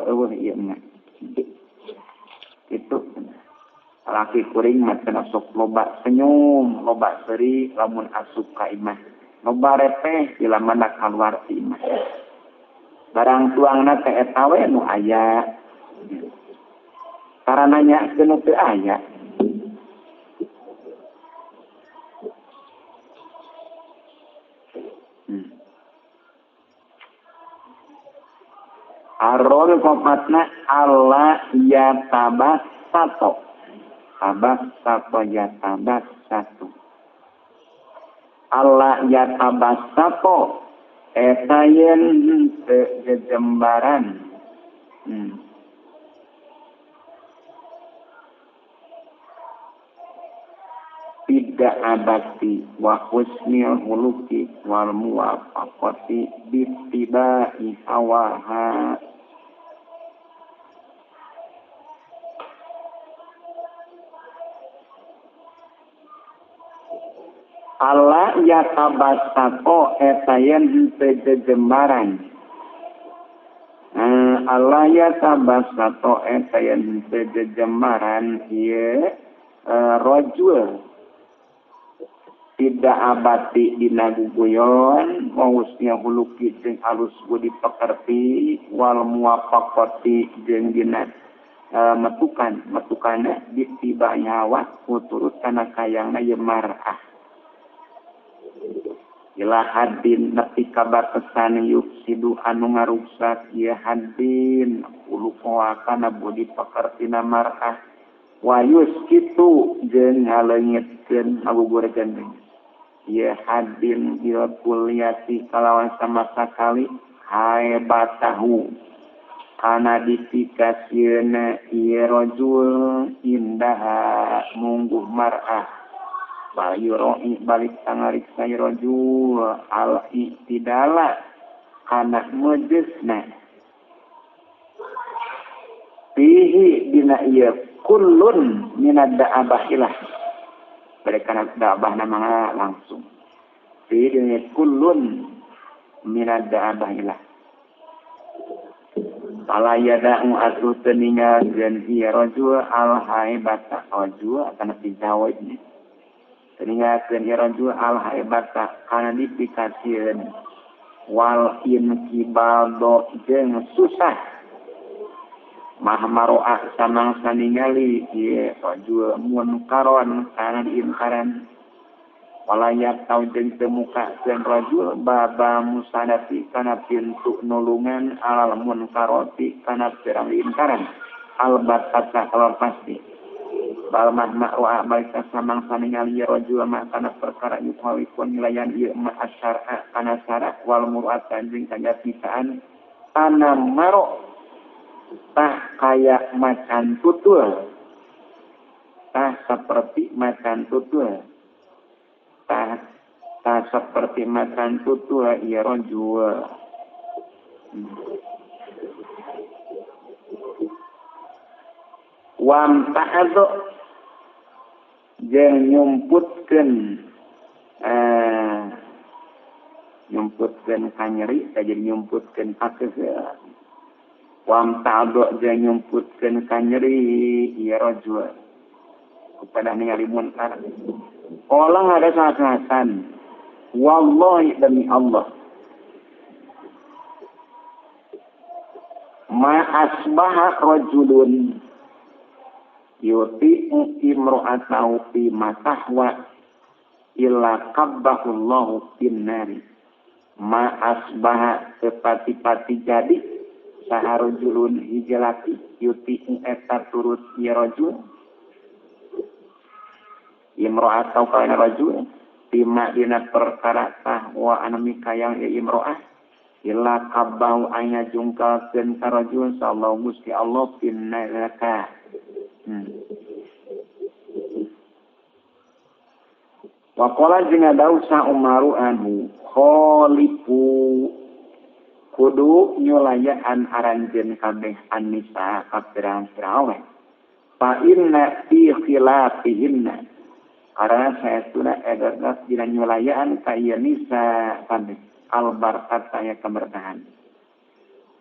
eueuh ieu mah. Itu laki kuring mah cenah sok loba senyum, loba seuri lamun asup ka imah. Loba repeh bila mana kaluar ti imah. Barang tuangna teh eta we nu aya. Tara nanyakeun nu teu aya. Arrobi kopatna Allah ya tabas satu. Tabas satu ya tabas satu. Allah ya tabas satu. Eta yen teu jejembaran. Tidak abati wa husnil huluki wal muwafaqati bittiba'i hawaha. Allah ya tabasako eta yen teu jejembaran. Allah ya tabasako eta yen teu jejembaran ieu rajul tidak abati dina guguyon wa husnil huluki jeung alus budi pekerti wal muwafaqati jeung dina metukan metukanna ditibanya hawa kuturut kana kayangna ieu mar'ah. Ila hadin nepi ka batesan yufsidu anu ngaruksak ieu hadin uluqoa kana budi pekertina mar'ah wa yuskitu jeung ngaleungitkeun ngagugurkeun ieu hadin ieu kuliati kalawan sama sakali haebatahu kana dipikasieuna ieu rajul indaha mungguh mar'ah. Bayuroi balik tangariksa rajul al i'tidala kana mejesna fihi dina ieu kullun minad da'abah ilah balik kana da'abah nama langsung fihi dina kullun minad da'abah ilah fala yada'u atuh teu ninggalkeun ieu rajul al haibata rajul kana dijawabna teringatkeun ieu rajul al haibata kana dipikasieun wal inkibado jeung susah mah maroah samangsa ningali ieu rajul munkaron kana diingkaran walayak tau jeung teu mukakeun rajul baba musadati kana pintu nulungan alal munkaroti kana pirang diingkaran albatata kalau pasti bal mah ma'wa balik samangsa ningali rajul mah kana perkara yukhawifun nilayan ieu ma asyara kana syarak wal muru'at jeung kajatitaan tanam maro tah kaya macan tutul tah seperti macan tutul tah seperti macan tutul ieu rajul. Wam ta'adhu jeung nyumputkeun nyumputkeun kanyeri teh jadi nyumputkeun kakeuseuh. Wam ta'adhu jeung nyumputkeun kanyeri ieu rajul kepada ningali munkar. Qala ada sahasan wallahi demi Allah ma asbaha rajulun yuti'u imro'atahu fi matahwa illa qabbahullahu finnari. Ma asbaha tepati-pati jadi saharujulun hijlati yuti'u eta turut ya rajul imro'atahu kana rajul bima dina perkara tahwa anu mikayang ya imro'ah illa qabbahu anya jungkalkeun ka rajul sallallahu gusti Allah finnaraka. Waqala jeung dausa Umaru anhu khalifu kudu nyulayaan aranjeun kabeh annisa ka pirang-pirang awe fa inna fi khilafihinna karena saestuna edanas dina nyulayaan ka ieu nisa kabeh al barkat aya keberkahan.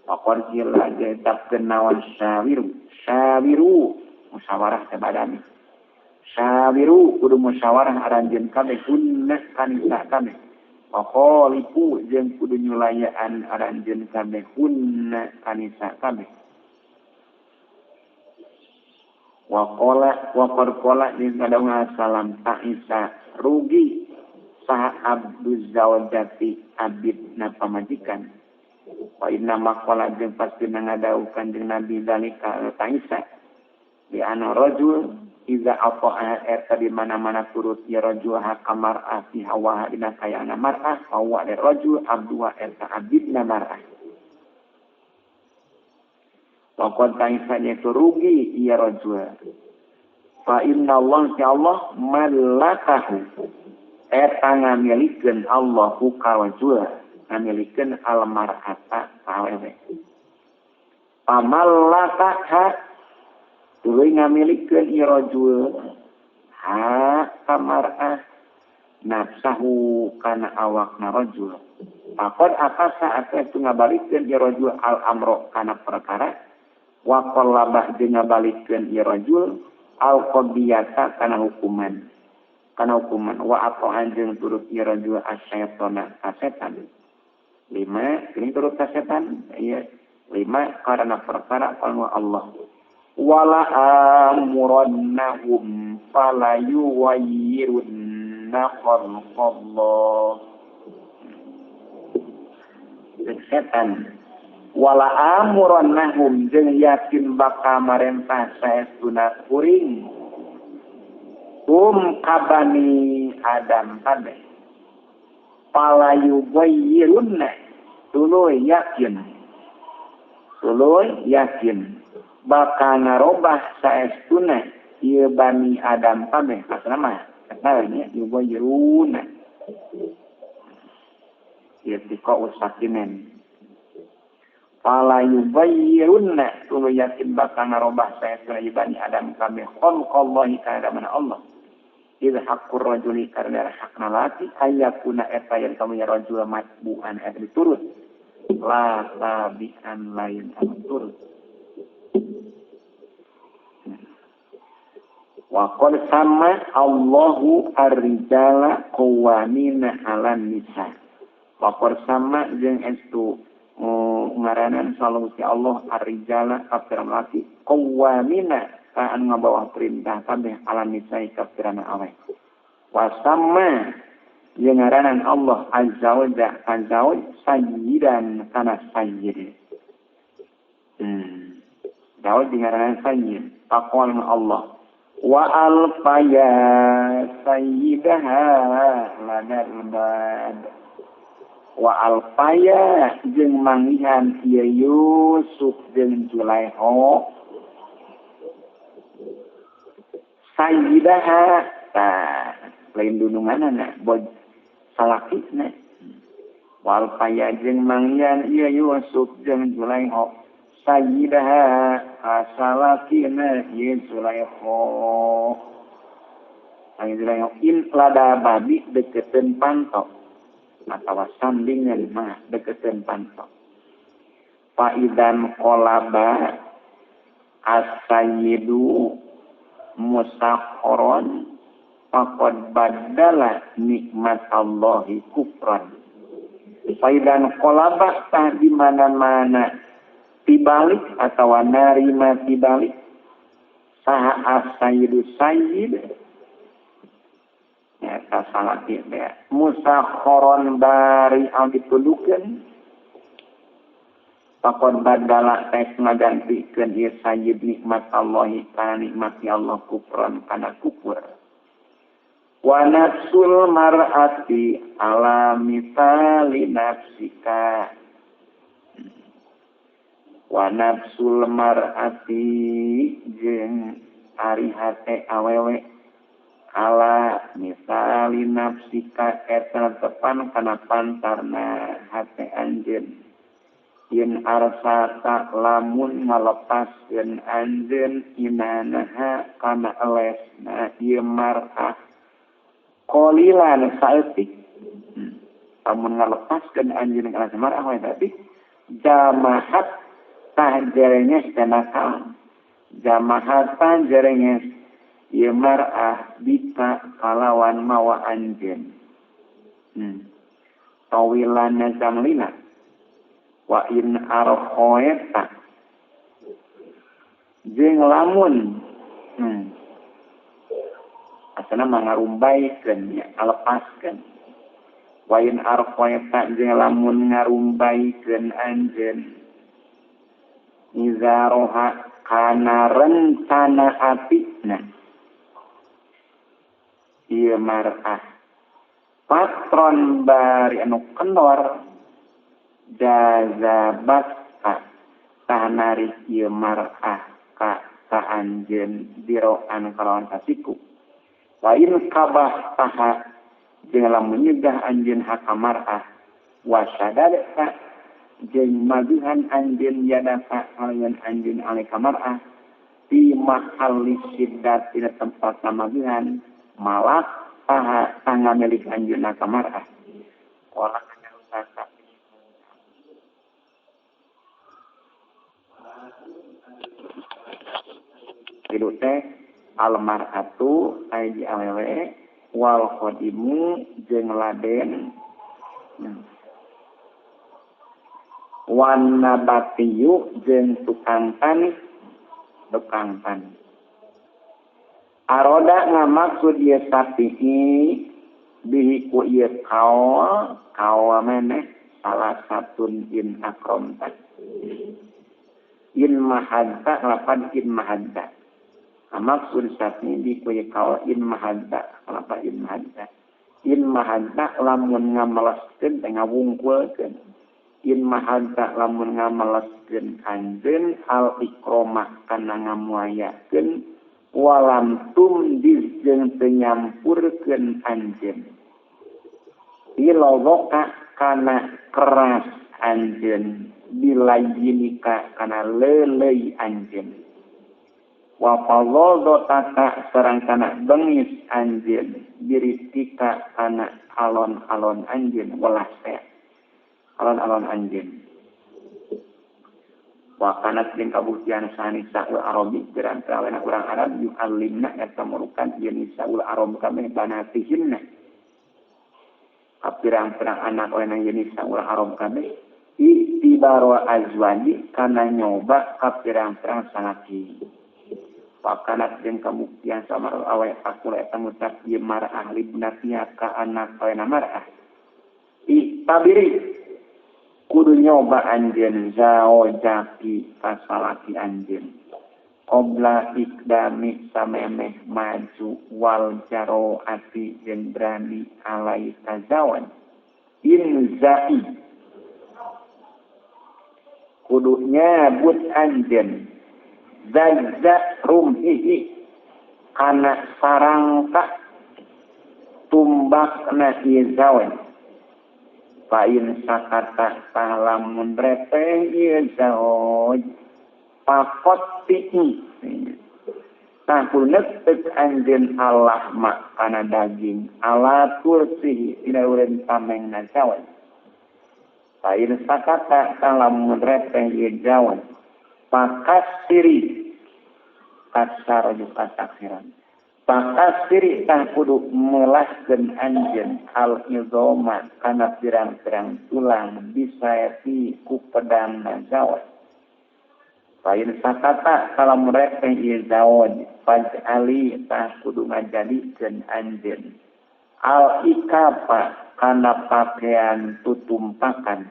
Pakor kila tetapkeun naon syawiru syawiru musyawarah teh badani syawiru kudu musyawarah aranjeun kabeh hunna kanisa kabeh wa khaliqu jeung kudu nyulayaan aranjeun kabeh hunna kanisa kabeh wa qala wa qarqala jeung ngadonga salam ta'isa rugi saha abduz zawjati abidna pamajikan wa inna maqala jeung pasti ngadawuh Kanjeng Nabi zalika ta'isa di ana rajul iza ata'a eta di mana-mana turut ya rajul ha kamar'ah fi hawa dina kayana mar'ah wa li rajul abduha eta abidna mar'ah wa qad ta'isa itu rugi ya rajul fa inna Allah ya Allah malakahu eta ngamilikeun Allahu ka rajul ngamilikeun al mar'ata awewe pamallakaha tuluy ngamilikeun ieu rajul ha ka mar'ah nafsahu kana awakna rajul faqad akasa eta tu ngabalikeun ieu rajul al amro kana perkara wa qallabah jeung ngabalikeun ieu rajul al qadiyata kana hukuman wa ato'an jeung turut ieu rajul asyaitona ka setan lima ini turut ka setan ieu lima karena perkara kalau Allah wala amurannahum fala yuwayyirunna khalqallah setan wala amurannahum jeung yakin bakal marentah saestuna kuring hum kabani Adam kabeh fala yuwayyirunna tuluy yakin bakal ngarobah saestuna ieu bani Adam kabeh asana mah eta nya yuwayyiruna ieu tiko usakinen fala yuwayyiruna tuluy yakin bakal ngarobah saestuna ieu bani Adam kabeh khalqallahi kana Allah idh haqqur rajuli karena hakna laki ayakuna eta yang kamu ya rajul matbu'an eta diturut la tabi'an lain anu turut. Wa qad sama Allahu ar-rijala qawwamina 'alan nisa. Wa qad sama jeung estu ngaranan selalu si Allah ar-rijala kafiran laki qawwamina ka anu ngabawah perintah kabeh 'alan nisa kafiran awe. Wa sama jeung ngaranan Allah azza wa jalla azawaj sayyidan kana sayyid. Daud jeung ngaranan sayyid taqwal Allah wa alfaya sayyidaha ladal bab wa alfaya jeung manggihan ieu Yusuf jeung Zulaikha sayyidaha tah lain dununganana bod salakina wa alfaya jeung manggihan ieu Yusuf jeung Zulaikha sayyidaha asalakina ieu Zulaikha. Zulaikha in lada babi deketeun panto atawa sandingan mah deketeun panto. Fa idan qalaba as-sayyidu musakharon faqad badala nikmat Allahi kufran. Fa idan qalaba tah di mana-mana tibalik atau narima tibalik saha as-sayyidu sayyid nyata salaki teh musakharon bari anu ditundukeun faqad badala teh ngagantikeun ieu sayyid nikmat Allahi kana nikmat Allah kufran kana kufur. Wa nafsul mar'ati ala mithali nafsika wa nafsul mar'ati jeung ari hate awewe ala misali nafsika eta tepan kana pantarna hate anjeun yen arsata lamun ngalepaskeun anjeun inanaha kana elesna ieu mar'ah qalilan saeutik lamun ngalepaskeun anjeun kana mar'ah we tapi Jamahat tah jerengnya tenakal jamahatan jerengnya ieu mar'ah bika kalawan mawa anjeun. Tawilana zamlina wa in arqaita jeung lamun asana mangarumbaikeun nya alepaskeun wa in arqaita jeung lamun ngarumbaikeun anjeun iza roha kana rencana atina ieu mar'ah patron bari anu kendor jazabat tah narik ieu mar'ah ka anjeun diroan kalawan kasiku lain kabah taha jeung lamun nyegah anjeun haka mar'ah wasadadta jeung maduhan anjeun yadata kalawan anjeun alika mar'ah di mahalli syiddat dina tempat maduhan malak taha tangga milik anjeun ka mar'ah wala kana tilu teh almar'atu aji awewe wal khadimu jeung laden wan nabatiyu jeung tukang tani aroda ngamaksud ieu sapi'i bihi ku ieu kaol kaol maneh salah satun in akramta in mahadda lapan in mahadda maksud sapi'i bi ku ieu kaol in mahadda lapan in mahadda in mahadda lamun ngameleskeun teh ngawungkulkeun in mahadda lamun ngameleskeun anjeun al ikromah kana ngamuayakeun walam tum jeung teu nyampurkeun anjeun ilawaka kana keras anjeun bilayinika kana leuleuy anjeun wa fadhadha sareng kana bengis anjeun biristika kana alon-alon anjeun welas teh alon-alon anjeun wa kanat jeung kabuktian sanisaul arabi pirang-pirang urang Arab yu'allimna eta murukan ieu nisaul arab kabeh banatihinna pirang-pirang anak oleh ieu nisaul arab kabeh iktibaro azwaji kana nyoba ka pirang-pirang salaki wa kanat jeung kabuktian samar awe aku eta ngucap ieu mar'ah libnatiha ka anak oleh mar'ah iktabiri kudu nyoba anjeun zaojaki kasalaki anjeun qabla ikdami samemeh maju wal jaroati jeung berani alai tazawan inzai kudu nyabut anjeun zazza rumhihi kana sarangka tumbakna ieu zawan pain sakata lamun repeh ieu zaoj pakot ti'i tah kuneuk anjeun Allah ma kana daging ala kursi dina ureun tamengna zaoj pain sakata lamun repeh ieu zaoj pakasiri kasar ju kasakiran pakasiri tah kudu melaskeun anjeun al izoma kana pirang-pirang tulang bisaeti ku pedangna zawaj pain sakata kalamun repeh ieu zawaj faj'ali tah kudu ngajadikeun anjeun al ikapa kana pakaian tutumpakan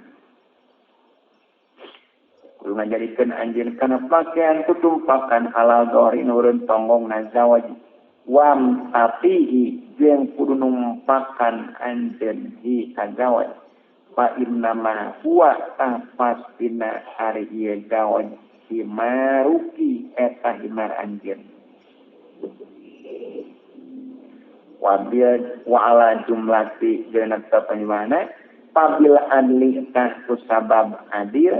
kudu ngajadikeun anjeun kana pakaian tutumpakan halal dori nurun tonggongna zawaj wam tapihi jeung kudu numpakan anjeun hi ka zawaj fa innama huwa tah pastina ari ieu zawaj himaruki eta himar anjeun wabil wa ala jumlati jeung tetep mana pabil adli tah kusabab adil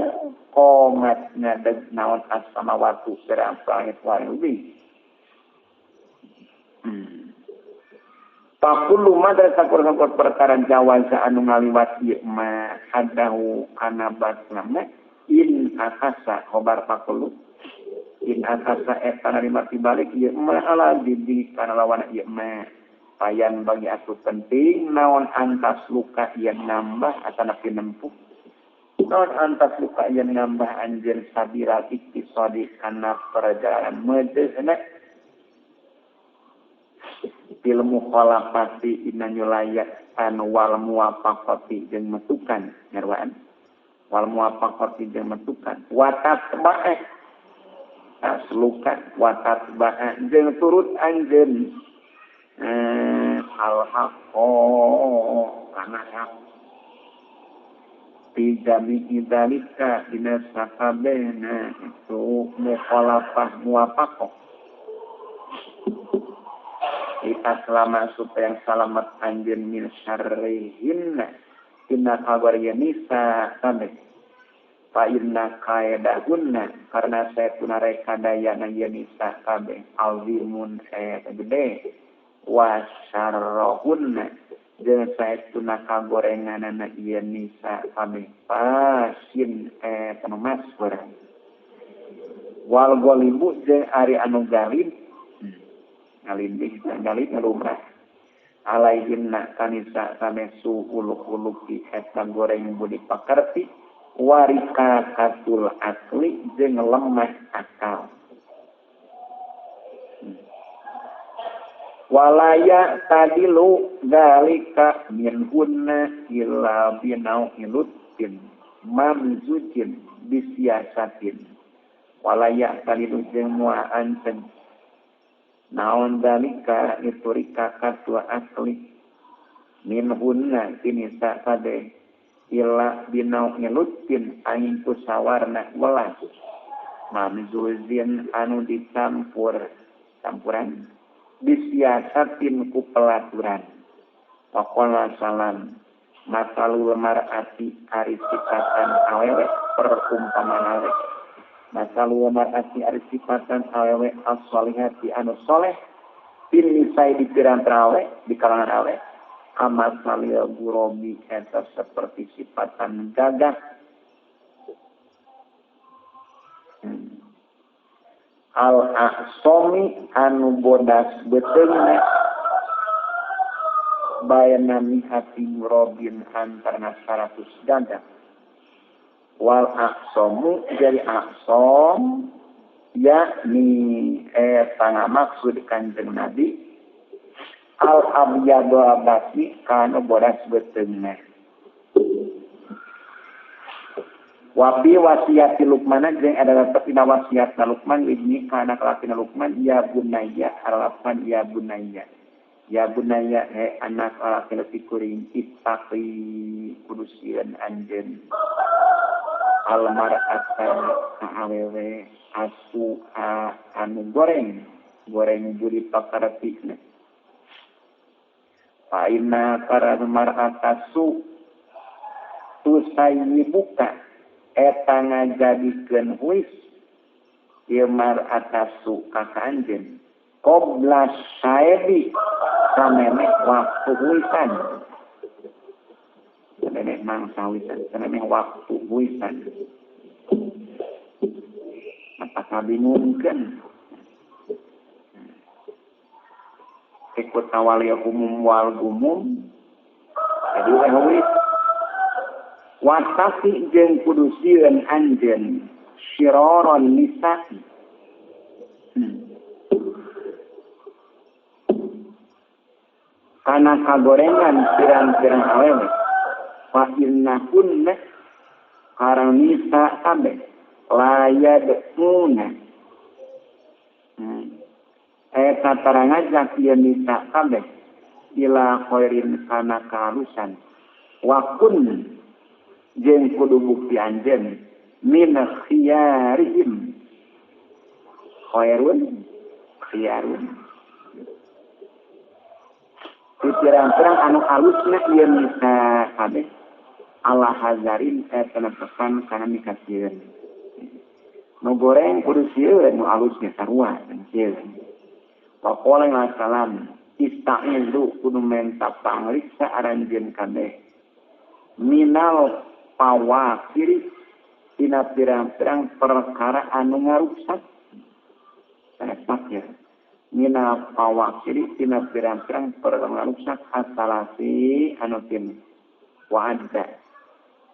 qomat ngadeg naon as-samawatu pirang-pirang langit wal bumi. Pakulu madra sakur-sakur perkara jawaza anu ngaliwat ieu ma hadahu kana batna In akasa khobar pakulu in akasa eta narima tibalik ieu mah ala didi kana lawan ieu mah payan bagi aku penting naon antas luka yang nambah atanapi nempuh naon antas luka yang nambah anjeun sabira iktisadi kana perjalanan meudeuhna fil mukhalafati inna nyulayan wal muwafaqati jeung metukan nyarwaan wal muwafaqati jeung metukan wa tatba'ah aslukan wa tatba'ah jeung turut anjeun al haqqo kana hak fi jami'i dzalika dina sakabehna itu mukhalafah muwafaqah kita selama supaya selamat anjeun min syarrihinna inna kabar nisa kabeh fa inna kaidahunna karena saya tunareka dayana nisa kabeh azimun eta gede wa syarrahunna jeung saestuna kagorenganana ieu nisa kabeh pasin eta maswar wal golibu jeung ari anu galib ngalindih galib ngalumrah alaihinna kanisa kabeh suul khuluqi eta goreng budi pakerti warika katul akli jeung lemah akal walaya tadilu dalika minhunna illa binau ilutin mamzujin bisiasatin walaya tadilu jeung moal anceun naon dalika itu rika katua asli minhunna tinisa kabeh illa binau ilutin angin ku sawarna welas mamzujin anu dicampur campuran disiasatin ku pelaturan. Waqala salam masalul mar'ati ari sifatan awewe perumpamaan awewe masalul mar'ati ari sifatan awewe as-solihati anu soleh pil nisai di pirang-pirang awewe di kalangan awewe kamasalil gurobi eta seperti sifatan gagah al-ahsomi anu bodas beteungna bayana mihati murobin antarna 100 gagah wal ahsomu jadi ahsom yakni eta maksud Kanjeng Nabi al abyadu abasi kanu bodas beteungna wabi wasiat Luqman jeung ada tetep dina wasiat Luqman ibni kana kalakina Luqman ya bunayya harapan ya bunayya ya bunayya he anak lalaki leutik kuring ittaqi kudu sieun anjeun al mar'ata awewe asu anu goreng goreng budi pakarepina fa inna para mar'ata su tusayyibuka eta ngajadikeun huis ieu mar'atasu ka anjeun qobla saebi samemeh waktu huisan samemeh mangsa huisan samemeh waktu huisan maka kabingungkeun ikut awali umum wal gumum jadi we huis watasi jeung kudu sieun anjeun syiraron nisa kana kagorengan pirang-pirang awewe fa innahunna karang nisa kabeh layaduna eta tara ngajak ieu nisa kabeh ila khairin kana kahalusan wa kun jeung kudu bukti anjeun min khiyarihim khairun khiyarun di pirang-pirang anu alusna ieu nisa kabeh ala hazarin eta netepan kana mikasieun nu goreng kudu sieun nu alusna sarua sieun waqala salam ista'izu kudu menta pangriksa aranjeun kabeh minal pawakiri tina pirang-pirang perkara anu ngaruksak sanes makir mina pawakiri tina pirang-pirang perkara ngaruksak asalasi anu tin wa'adda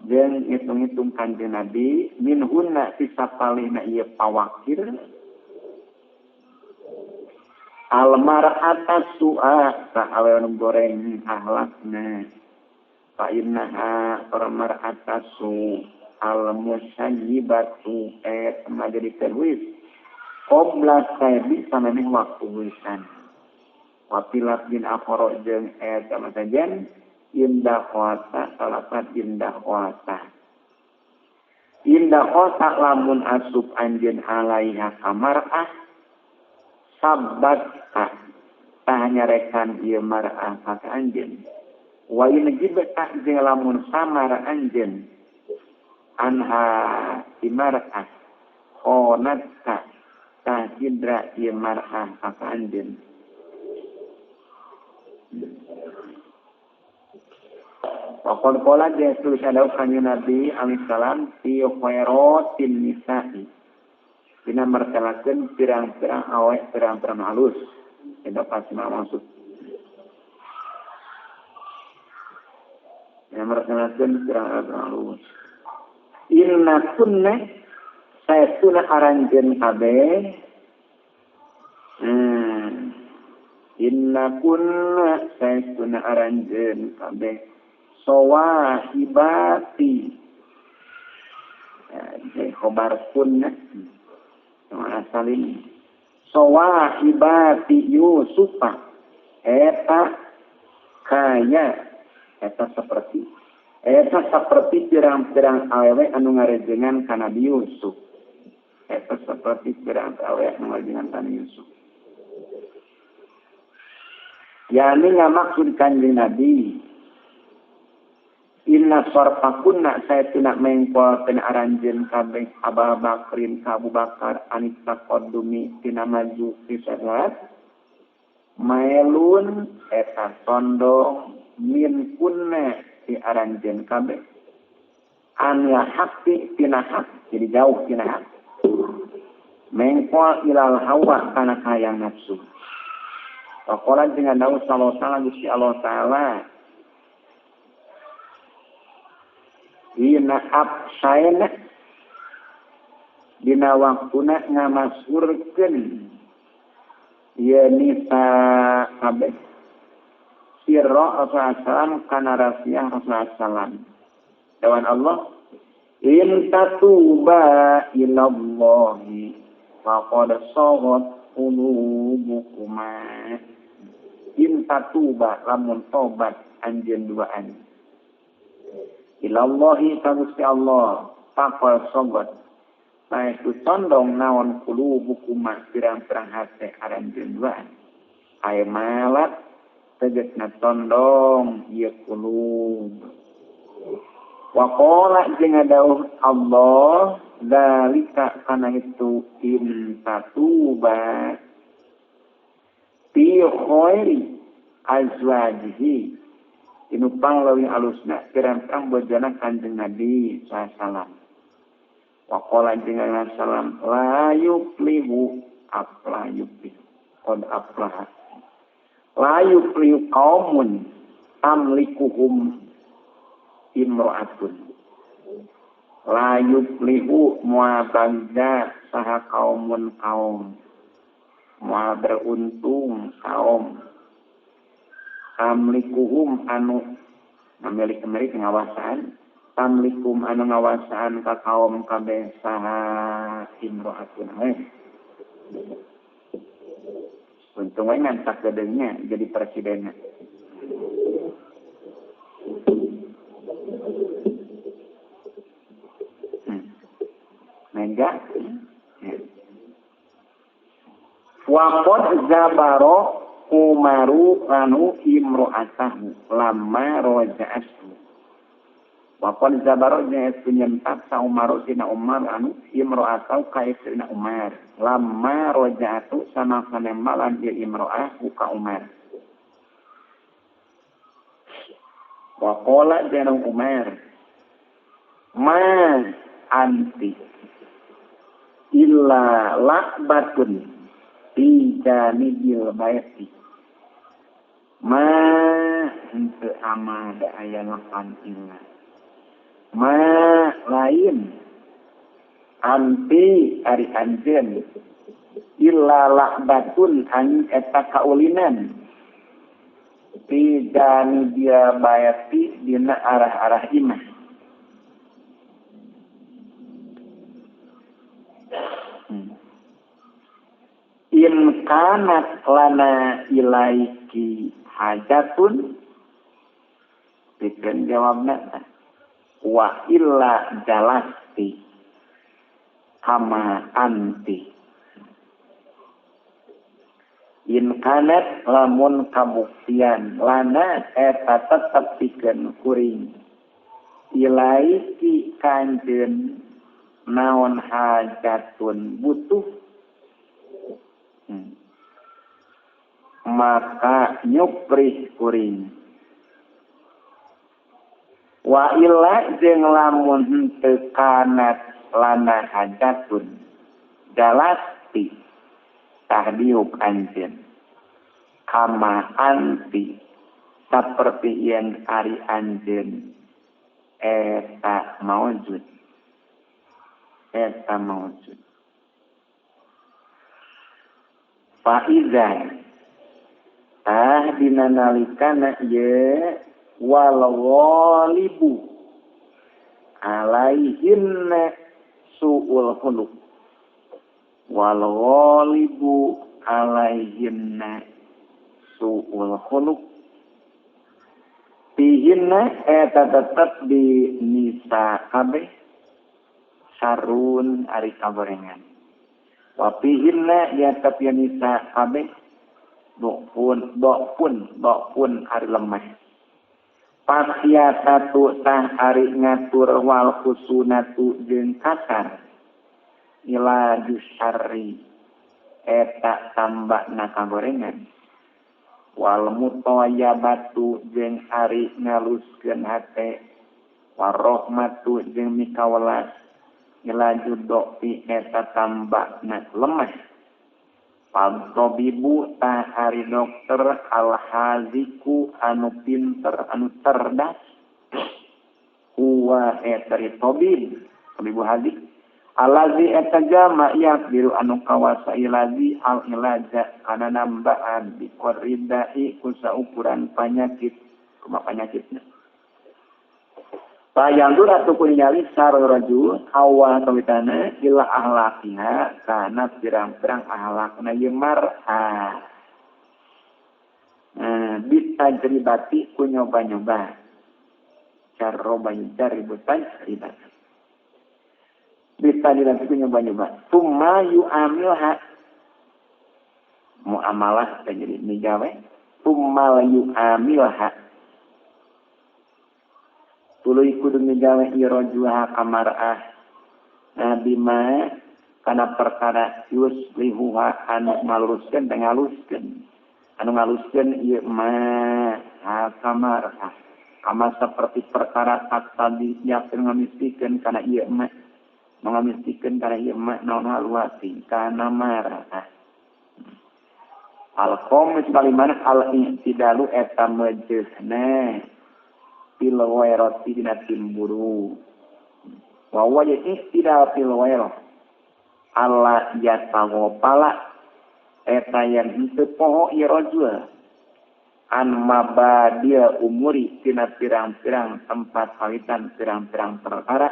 jeung ngitung-ngitung Kanjeng Nabi minhunna ti sapalihna ieu pawakir almar'ata su'a ka awewe nu goreng akhlakna fa innaha mar'ata su al-musayyibatu majadikeun wis qabla sayyidi samemeh waktu wisan wa pilaf bin akhara jeung eta masajan indah qata salapat indah qata indah qata lamun asup anjeun alaiha kamar'ah sabat tah nyarekan ieu mar'ah ka anjeun wa in jibta jeung lamun samar anjeun anha imar'ah khonatka tah cidra ieu mar'ah ka anjeun. Waqad qala Rasul sallallahu Nabi alaihi salam fi khairatin nisa'i dina martelakeun pirang-pirang awe pirang-pirang halus eta pasti maksud dina martelakeun pirang-pirang halus inna kunna saestuna aranjeun kabeh inna kunna saestuna aranjeun kabeh sawahibati khobar kunna asalin sawahibati Yusufa eta kaya eta seperti pirang-pirang awewe anu ngarejengan ka Nabi Yusuf eta seperti pirang awewe anu ngarejengan ka Nabi Yusuf yani ngamaksud Kanjeng Nabi inna sarfakunna saestuna mengkol tina aranjeun kabeh Abu Bakrin ka Abu Bakar anita qaddumi tina maju fi salat maelun eta tondong min kunna ti aranjeun kabeh an la haqqi tina hak jadi jauh tina hak mengkol ilal hawa kana hayang nafsu. Waqala jeung dawuh sallallahu alaihi Gusti Allah taala dina absaena dina waktuna ngamasurkeun ieu nisa kabeh sirra Rasulullah kana rahasia Rasulullah sallam dewan Allah in tatuba ilallahi faqad sagat qulubukuma in tatuba lamun tobat anjeun duaan ilallahi ka Gusti Allah faqad sagat saestu condong naon qulubukuma pirang-pirang hate aranjeun duaan aya malat tegasna condong ieu qulub. Wa qala jeung dawuh Allah zalika kana itu in tatuba fi khairi azwajihi inu pangleuwih alusna pirang-pirang bojona Kanjeng Nabi sallallahu alaihi wasallam. Wa qala jeung salam la yuflihu afla yuflihu qad aflaha la yuflihu qaumun tamlikuhum imro'atun la yuflihu moal bangga saha kaumun kaum moal beruntung kaum tamlikuhum anu mamilik-milik ngawasaan tamlikum anu ngawasaan ka kaum kabeh saha imro'atun. Untung we ngantak gedeungnya jadi presidenna. Mega waqad zabaro Umaru anu imro'atahu lamma roja'atu waqad zabaro jeung nyentak sa Umaru tina Umar anu imro'atahu ka istrina Umar lamma roja'atu sama sanembalan ieu imro'ah ka Umar. Waqala jeung Umar ma anti illa lakbatun fi janibil baiti ma henteu ama da aya lapan illa ma lain anti ari anjeun illa lakbatun an eta kaulinan fi janibil baiti dina arah-arah imah. In kanat lana ilaiki hajatun pikeun jawabna wa illa jalasti kama anti. In kanat lamun kabuktian lana eta tetep pikeun kuring ilaiki kanjeun naon hajatun butuh maka nyuprih kuring wa illa jeung lamun henteu kanat lana hajatun jalasti tah diuk anjeun kama anti saperti yen ari anjeun eta maujud eta maujud. Fa iza tah dina nalikana ye wal ghalibu alaihinna su'ul khuluq wal ghalibu alaihinna su'ul khuluq fihinna eta tetep di nisa kabeh sarun ari kagorengan wa fihinna ya tetep ya nisa kabeh dokpun ari lemah. Pasya satu tah ari ngatur wal khusunatu jeung kasar ila jusarri eta tambahna kagorengan wal mutayyabatu jeung ari ngaluskeun hate warahmatu jeung mikawelas ila judopi eta tambahna lemah. Pal-tabibu tah ari dokter al-haziku anu pinter anu cerdas huwa eta tabib tabibu hazik allazi eta jama yaqdiru anu kawasa ilazi al ilaja kana nambaan bi qridai ku saukuran panyakit kumaha panyakitna Bayang atuh ku ningali sarul rajul awal kawitana ila ahlaqiha kana pirang-pirang ahlakna ieu mar'a. Bitajribati ku nyoba-nyoba. Carroba jaribu tajribat. Bitajribati ku nyoba-nyoba. Tsumma yu'amilha. Muamalah teh jadi migawe. Tsumma yu'amilha. Tuluy kudu migawe ieu rajuha kamar'ah nabi ma kana perkara yuslihuha anu maluruskeun teh ngaluskeun anu ngaluskeun ieu ma kamar'ah kama saperti perkara tadi yakin ngamistikeun kana ieu ma ngamistikeun kana ieu ma naon haluati kana mar'ah al qamis kalimana al i'tidalu eta mejehna fil wairati dina timburu wa huwa i'tidal fil wairah alla yatawapala eta yang henteu poho ieu rajul an mabadil umuri tina pirang-pirang tempat kawitan pirang-pirang perkara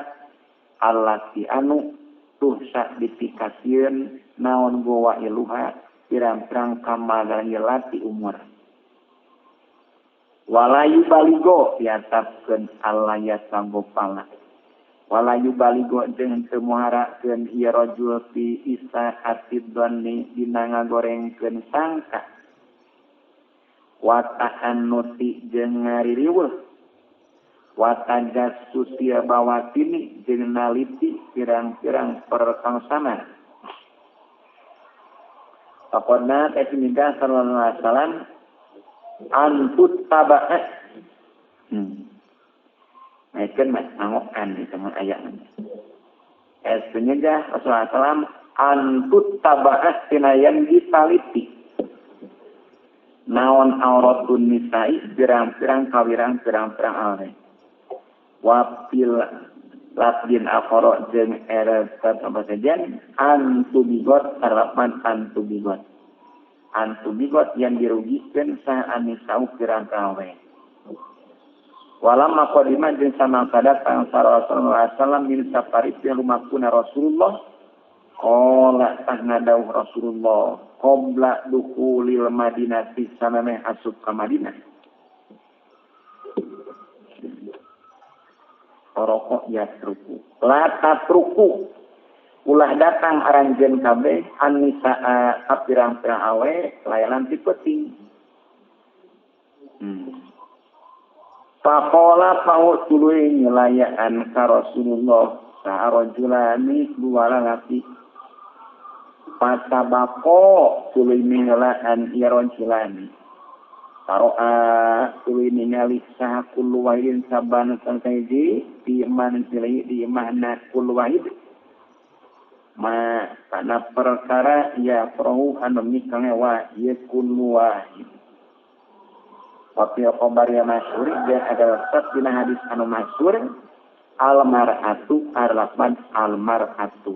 allati anu tuhsa dipikasieun naon gowa iluha pirang-pirang kamadalati umur walayu baligo diatapkeun alla yasanggopala walayu baligo jeung teu muharakeun ieu rajul fi isaatid dhanni dina ngagorengkeun sangka wa ta'annuti jeung ngaririweuh wa tajassusi bawatini jeung naliti pirang-pirang perkangsaman. Pokona teh minta sallallahu alaihi wasallam antut taba'a. Naikkeun mah mangokan di sama ayatna. Es penyegah Rasulullah sallam antut tabaah tina yang ditaliti naon auratun nisa'i pirang-pirang kawirang pirang-pirang awe wapil labdin akhara jeung era apa saja antubigot harapan antubigot antubigot yang dirugikan sah anisau pirang-pirang awe. Walamma qadima jeung samangsa datang Rasulullah sallam min safari ti lumakuna Rasulullah qala tahna dawuh Rasulullah qabla dukhulil Madinati samemeh asup ka Madinah rokok yatruku la tatruku ulah datang aranjeun kabeh annisaa ka pirang-pirang awe layanan ti peuting. Faqala pau tuluy nyelayaan ka Rasulullah sa'rajulani dua lalaki pasabaqo tuluy nyelayaan ya rajulani taroa tuluy ningali saha kullu wahidin saban sangkaiji di manzili di mana kullu wahid ma kana perkara ya prohu anu mikangewa ya kullu wahid. Wafi khobar ya masyhur dan ada tetap dina hadis anu masyhur almar'atu arlafan almar'atu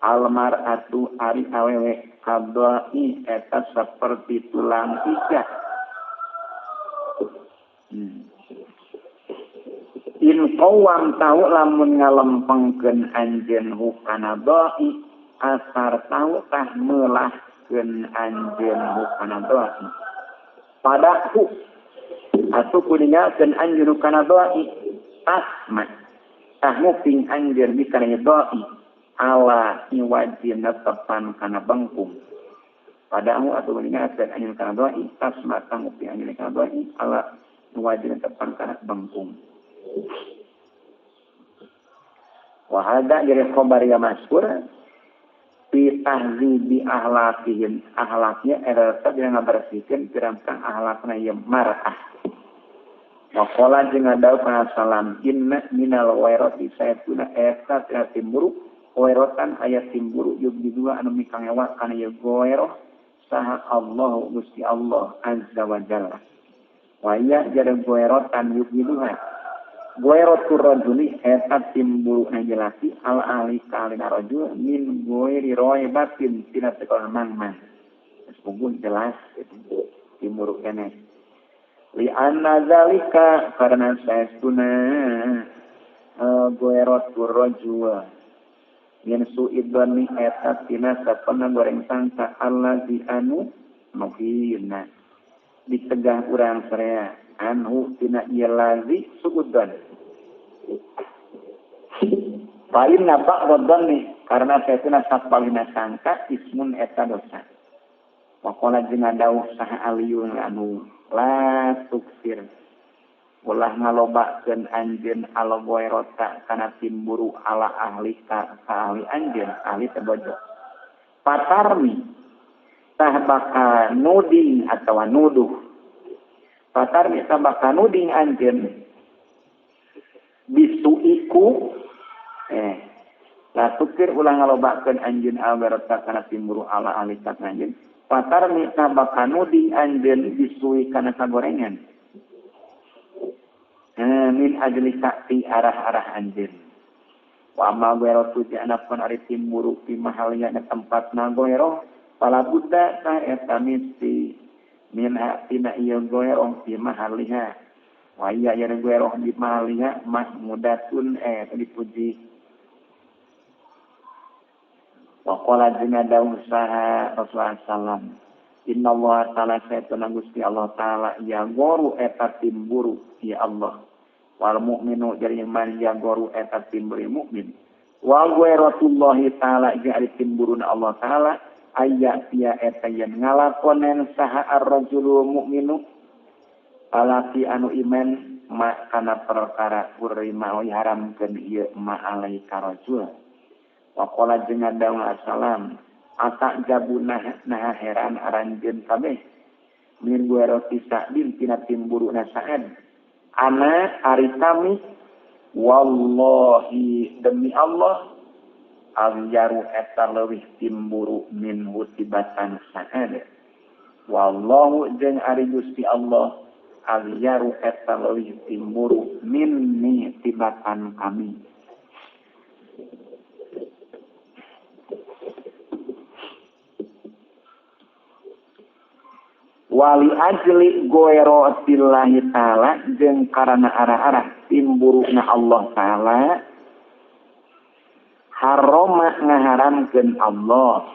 almar'atu ari awewe kadoi eta seperti tulang iga. In qawam tau lamun ngalempengkeun anjeun hukana doi asar tau tah meulahkeun anjeun hukana doi padaku atuh kuningalkeun anjeun kana doi tasma tah nguping anjeun dikana doi ala iwajin tepan kana bengkung padamu atuh kuningalkeun anjeun kana doi tasma tah nguping anjeun kana doi ala iwajin tepan kana bengkung. Wa hada jadi khabar ya masyhur fi tahzibi ahlakihin ahlaknya eta dina ngabersihkeun pirang-pirang ahlakna ieu mar'ah. Waqala jeung ngadau kana salam inna minal wairati saytuna eta tina timburu wairatan aya timburu yubdidua anu mikangewa kana ieu goeroh saha Allah Gusti Allah azza wa jalla. Wa iya jeung goerotan yubdiduha goerotur rajuli eta timburu jelaki al ahli kalina rajul min goeri roibatin tina sekolah mangman. Sungguh jelas timburu keneh. Li anna zalika karena saestuna goerotur rajul min su'idani eta tina sapana goreng sangka allazi anu nuhina ditegah urang saraya anhu tina ieu lazi suudzon. Fa inna ba'dhan nih karena saestuna sapalina sangka ismun eta dosa. Waqala jeung dawuh saha aliyun anu la tuksir ulah ngalobakeun anjeun algoerota kana timburu ala ahli ka ahli anjeun ahli teh bojo. Patarmi tah bakal nuding atawa nuduh. Patarmi tah bakal nuding anjeun bisuiku la tukir ulah ngalobakeun anjeun algoerota kana timburu ala ahli ka anjeun. Patarmi tah bakal nuding anjeun bisui kana kagorengan. Min ajli sakti arah-arah anjeun. Wa ma goerotu ti anapun ari timburu fi mahalnya na tempatna goeroh fala budda ta eta misti min tina ieu goeroh fi mahaliha. Wa iya ieu goeroh di mahaliha mahmudatun dipuji. Wa qala jeung dawuh saha Rasulullah sallam Inna Allah ta'ala saytuna Gusti Allah ta'ala ya goru eta timburu ya Allah. Wal mu'minu jadi man ya goru eta timburu mukmin. Wa ghairatullahi ta'ala jadi timburuna Allah ta'ala aya tia eta yen ngalakonen saha ar-rajulu mu'minu alaki anu iman ma kana perkara urima haramkeun ieu ma alaika rajul. Wa qala jeung dawuh assalam atak jabunah nah heran aranjeun kabeh min gueroti sa'din tina timburuna sa'ad ana ari kami wallahi demi Allah Alyaru eta leuwih timburu minhu tibatan Sa'ad. Wallahu jeung ari Gusti Allah alyaru eta leuwih timburu minni tibatan kami. Wali ajli goerotillahi ta'ala jeung karana arah-arah timburuna Allah ta'ala haroma ngaharamkeun Allah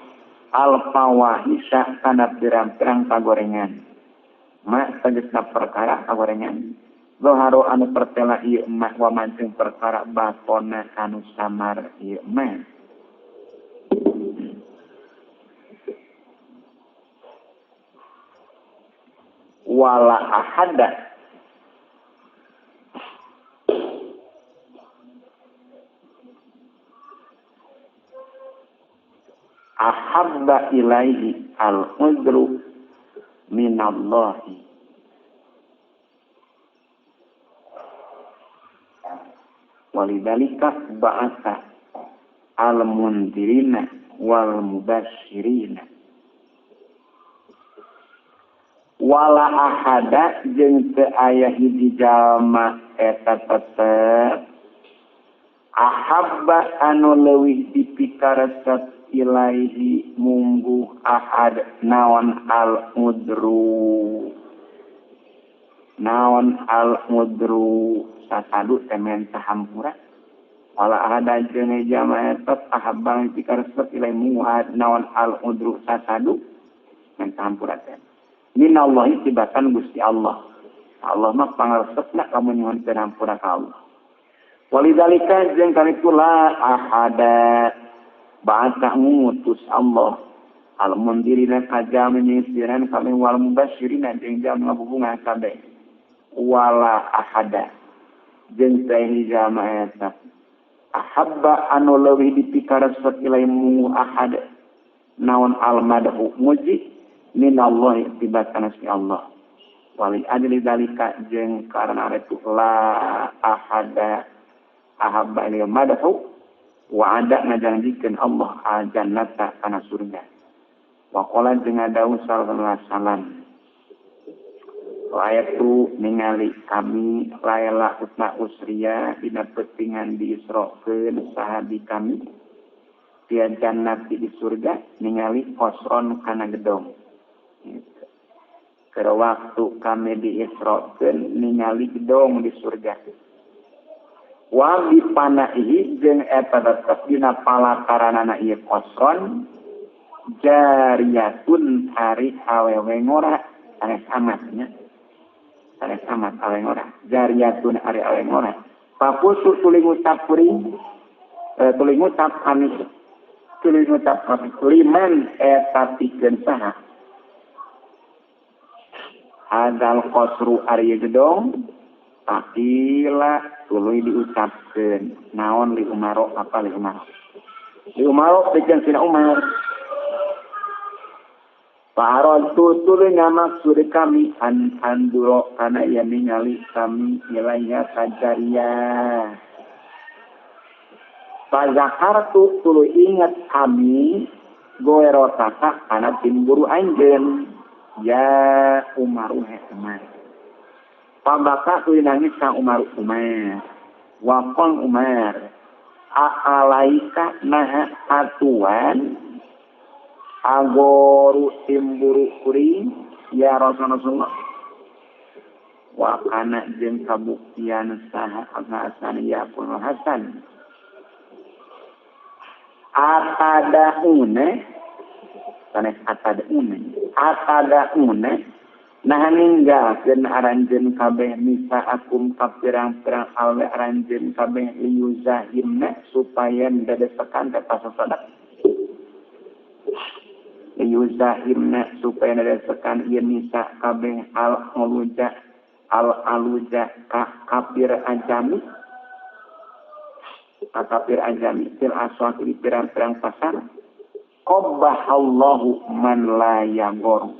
al-fawahisa kana pirang-pirang kagorengan. Ma tegasna perkara kagorengan. Zoharo anu pertela ieu mah wa mancing perkara batona anu samar ieu mah. Wala ahada ahabba ilaihi al-udru minallahi. Walidhalika ba'atha al-mundirina wal mubashirina. Wala ahada jeung teu aya hiji jalma eta tetep ahabba anu leuwih dipikaresep ilaihi mungguh ahad naon al mudru. Naon al mudru sasadu teh menta hampura. Wala ahada jeung jalma eta ahabba dipikaresep ilaihi mungguh naon al mudru sasadu menta hampura teh. Minallahi tibatan Gusti Allah. Allah mah pangaresepna kamu nyuhunkeun hampura ka Allah. Walidzalika jeung kanitu la ahada ba'atha ngutus Allah al mundirina ka jalma nyisiran kami wal mubasyirina jeung jalma ngabubungah kabeh. Wala ahada jeung teh jalma eta ahabba anu leuwih dipikaresep ilaihi ahad naon al madhu muji minallahi tibatan si Allah. Wali ajli dzalika jeung karena itu la ahada ahabba ilal madhu wa ada ngajanjikeun Allah al jannata kana surga. Wa qala jeung dawuh sallallahu alaihi wasallam ayatu ningali kami laila utna usriya dina peutingan diisrokeun sahabi kami tia jannati di surga ningali qasron kana gedong. Keur waktu kami diisrokeun ningali gedong di surga. Wa bi panaihi jeung eta tetep dina palataranana ieu qasron jariyatun ari awewe ngora sanes amat nya. Sanes amat awewe ngora. Jariyatun ari awewe ngora. Paputu tuluy ngucap kuring tuluy ngucap kami tuluy ngucap kami liman eta pikeun saha hadal qasru ari gedong pakila tuluy diucapkeun naon li Umaro apa li Umaro li Umaro pikeun sina Umar. Parontu tuluy ngamaksud kami an anduro kana yen ningali kami ilaiha kajariyah. Pazakartu tuluy ingat kami goerotaka kana timburu anjeun ya Umaru he Umar. Pabaka tuluy nangis ka Umar Umar. Waqon Umar a'alaika naha atuan agoru timburu kuring ya Rasulullah. Wa kana jeung kabuktian saha Hasan ya pun Hasan. Atadaune sanes atadaune atadaune nah ninggalkeun aranjeun kabeh misa akum ka pirang-pirang awe aranjeun kabeh liyuzahimna supaya dadesekan teh pasasadak liyuzahimna supaya dadesekan ieu nisa kabeh al aluja al aluja ka kafir ajami ka kafir ajami fil aswaq di pirang-pirang pasar. Qabbahallahu man la yagor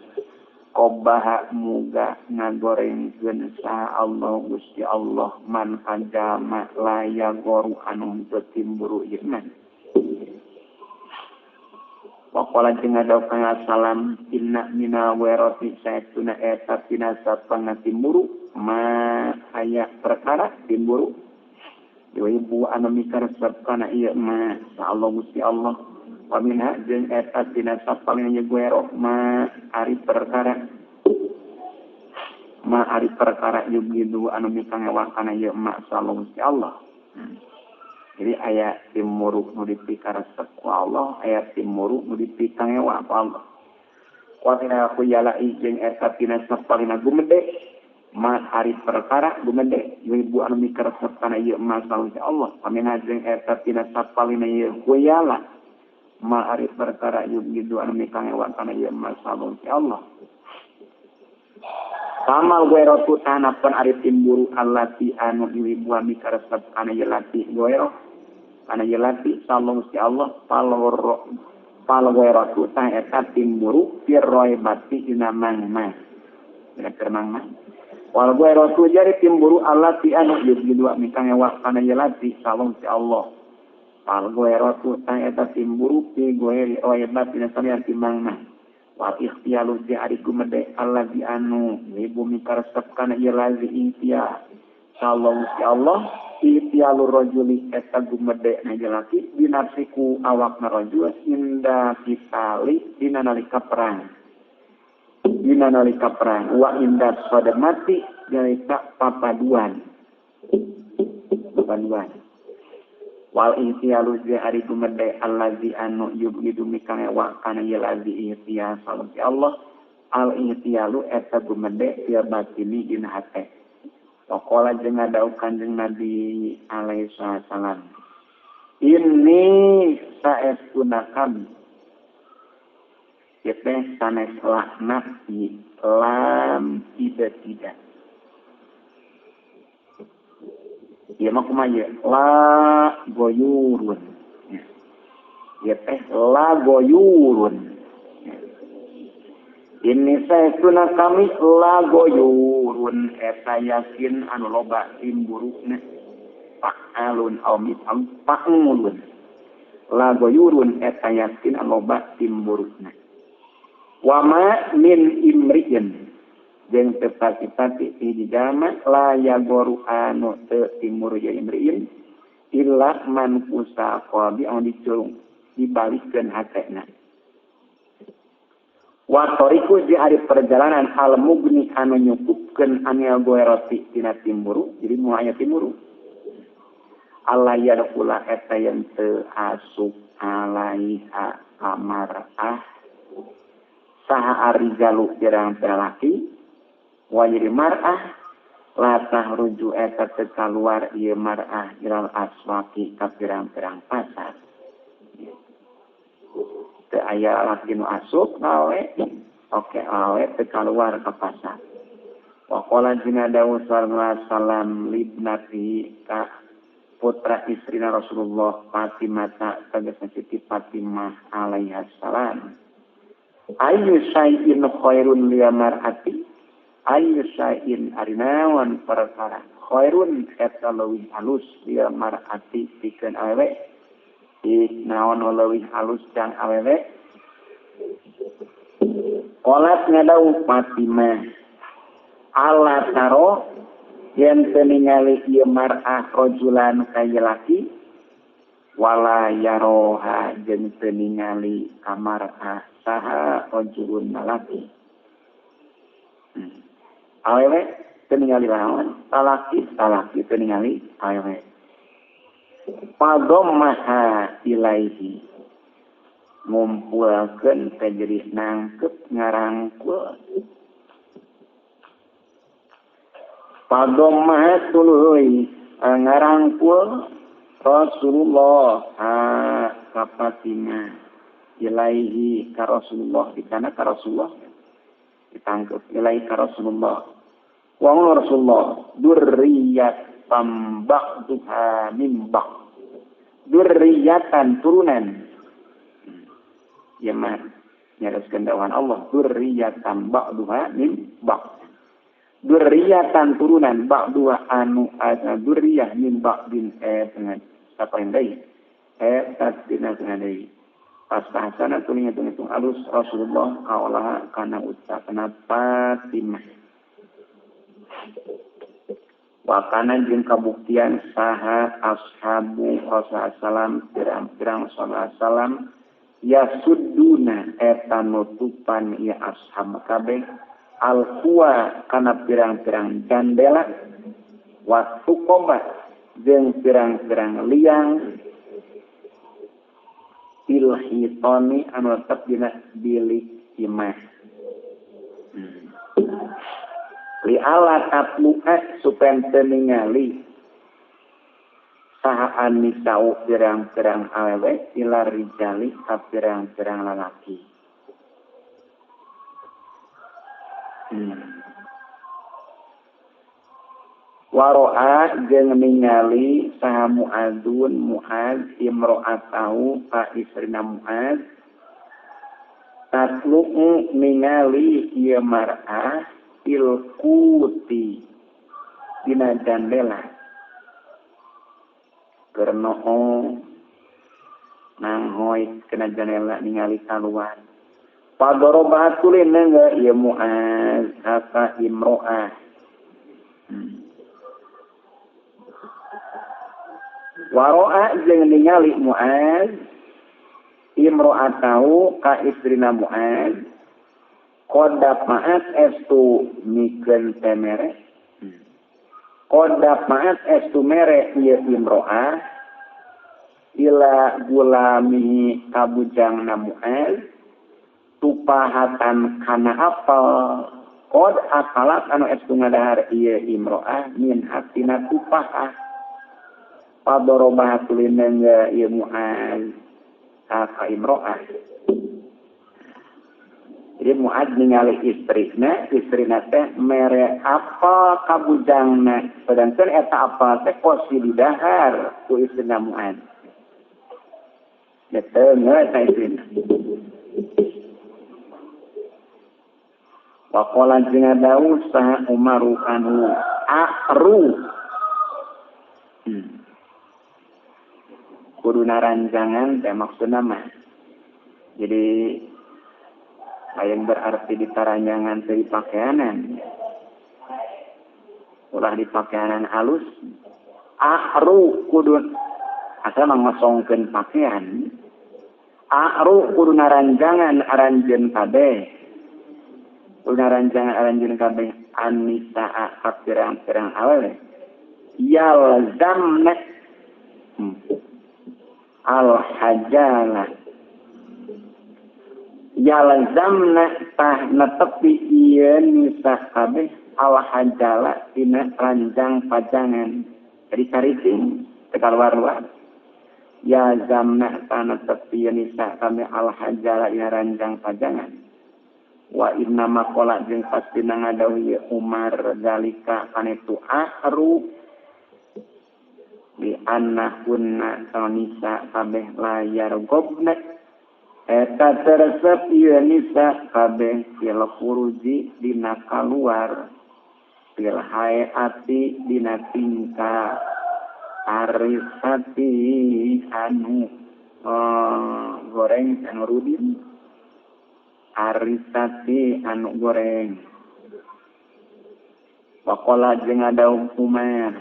Qobaha muga ngagorengkeun saha Allah Gusti Allah man kajama la yagoru anu teu timburu ieu man. Waqala jeung ngadau kana salam inna minal weroti saestuna eta tina sapangna timburu ma aya perkara timburu ibu anu mikaresep kana ieu ma Allah Gusti Allah wa minha jeung eta tina sapangna ieu guero ma ari perkara yugidu anu mikangewa kana ieu ma Allah Gusti Allah. Jadi aya timuru nu dipikaresep ku Allah, aya timuru nu dipikangewa ku Allah. Wa tina khuyala jeung eta tina sapalina gumede ma ari perkara gumede ibu anu mikaresep kana ieu ma Gusti Allah. Pamina jeung eta tina sapalina ieu khuyala ma ari perkara yugidu anu mikangewa kana ieu ma Gusti Allah. Kamal guerotu tanapan ari timburu allati anu ibu mikaresep kana ieu lati guero kana jelati salong si Allah palweratu tah eta timburu firroi bati dina mangma dina keur mangma wal gueratu jari timburu allati anu yubdu mikang ewa kana jelati salong si Allah pal gueratu tah eta timburu pi gueroi bati dina salian ti mangma wal ikhtiyalu jari gumede allati anu ibu mikaresep kana jelati ihtiya salong si Allah ihtiyalu rajuli eta gumede na jalaki binafsiku awakna rajul inda kitali dina nalika perang wa inda sodemati nalika papaduan wal ihtiyalu ari gumede allazi anu yubgidu mikangewa kana yalazi ihtiyal sallallahu Allah al ihtiyalu eta gumede ya batini dina hate. Waqala jeung ngadau Kanjeng Nabi alaihi salam. Ini saestuna kami. Ieu teh sanes laknat di lam tidak. Ieu mah kumaha ieu? La goyurun. Ieu teh la goyurun. Ini saestuna kami la goyurun eta yakin anu loba timburuna fa'alun aw mitam fa'ulun la goyurun eta yakin anu loba timburuna wa ma min imri'in jeung teu pati-pati hiji jalma la yagoru anu teu timur ye imri'in illa man kusa qalbi anu diculung dibalikeun hatena. Wa tariku di hari perjalanan al mugni anu nyukupkeun anil goeroti tina timburu, jadi moal aya timburu. Allah yadkhula eta yang teu asup alaiha kamarah saha arijalu pirang lalaki wa jadi mar'ah la tahruju eta teu kaluar ieu mar'ah ilal aswaqi ka pirang-pirang pasar. Teu aya laki nu asup awe oke awe teu kaluar ka pasar. Wa qala jina Daud sallallahu alaihi wasallam libnati ka putra istrina Rasulullah Fatimah tegasna Siti Fatimah alaiha salam. Ayu syai'in khairun li mar'ati ayu syai'in ari naon perkara khairun eta leuwih alus li mar'ati pikeun awewe. Naon leuwih halus jang awewe. Qolat ngadau Fatimah ala taro yen teu ningali ieu mar'ah rajulan ka laki wala yaroha jeung teu ningali ka mar'ah saha rajulun lalaki. Awewe teu ningali lawan talaki talaki teu ningali awewe. Padommaha ilaihi ngumpulkeun teh jadi nangkep ngarangkul. Padommaha tuluy ngarangkul Rasulullah ka Fatimah ilaihi ka Rasulullah dikana ka Rasulullah ditangkep ilaihi ka Rasulullah wa Rasulullah durriyat pamba'duha min ba'd durriyatan turunan ya mah nyareskeun dakwaan Allah durriyatan ba'duha min ba'd durriyatan turunan ba'duha anu durriyah min ba'din tengah sapain deui eta dina tengah deui Pastahsana tuluy ngitung-ngitung alus Rasulullah kaolah kana ucapna Fatimah. Wakana jeung kabuktian saha ashabu Rasulullah sallam pirang-pirang sallallahu alaihi wasallam yasudduna eta nutupan ieu ashab kabeh alquwa kana pirang-pirang jandela wasuqoba jeung pirang-pirang liang ilhitoni anu tetep dina bilik imah. Li ala tatlu'a supaya teu ningali saha anisau pirang-pirang awewe ila rijali ka pirang-pirang lalaki. Waro'a jeung ningali saha Mu'adzun Mu'adz imro'atahu ka istrina Mu'adz tatlu'u ningali ieu mar'ah ilkuti dina jandela keur noong nanghoy kena jandela ningali kaluar padoroba tulin neunggeul ieu Mu'adz ka imro'ah. Waro'a jeung ningali Mu'adz imro'atahu ka istrina Mu'adz kodap ma'at estu mikeun teh mere kodap ma'at estu mere ieu imro'ah ila gulamihi ka bujangna Mu'adz tupahatan kana apel kod akalat anu estu ngadahar ieu imro'ah min hatina tupahah padorobah tuluy neunggeul ieu Mu'adz ka imro'ah. Jadi Mu'adz ningali istrina, istrina teh mere apel ka bujangna, sedangkan eta apel teh kosi didahar ku istrina Mu'adz. Eta eta istrina. Waqala jeung dawuh saha Umaru anu akru. Kudu naranjangan teh maksudna mah. Jadi lain berarti ditaranjangan teh dipakaianan. Ulah dipakaianan alus. Ahru kudu asal ngosongkeun pakaian. Ahru kudu naranjangan aranjeun kabeh. Kudu naranjangan aranjeun kabeh anisaa ka pirang-pirang awewe. Yalzamna al-hajalah yalzamna tah netepi ieu nisa kabeh al-hajala tina ranjang pajangan jadi caricing teu kaluar-luar yalzamna tah netepi ieu nisa kabeh al-hajala tina ranjang pajangan wa inna maqala jeung pasti ngadawuh ieu Umar zalika kana itu ahru di annahunna nisa kabeh layar gobna eta teresep ieu nisa kabeh fil khuruji dina kaluar fil hayati dina tingkah arisati anu goreng anu rudin arisati anu goreng waqala jeung dawuh Umar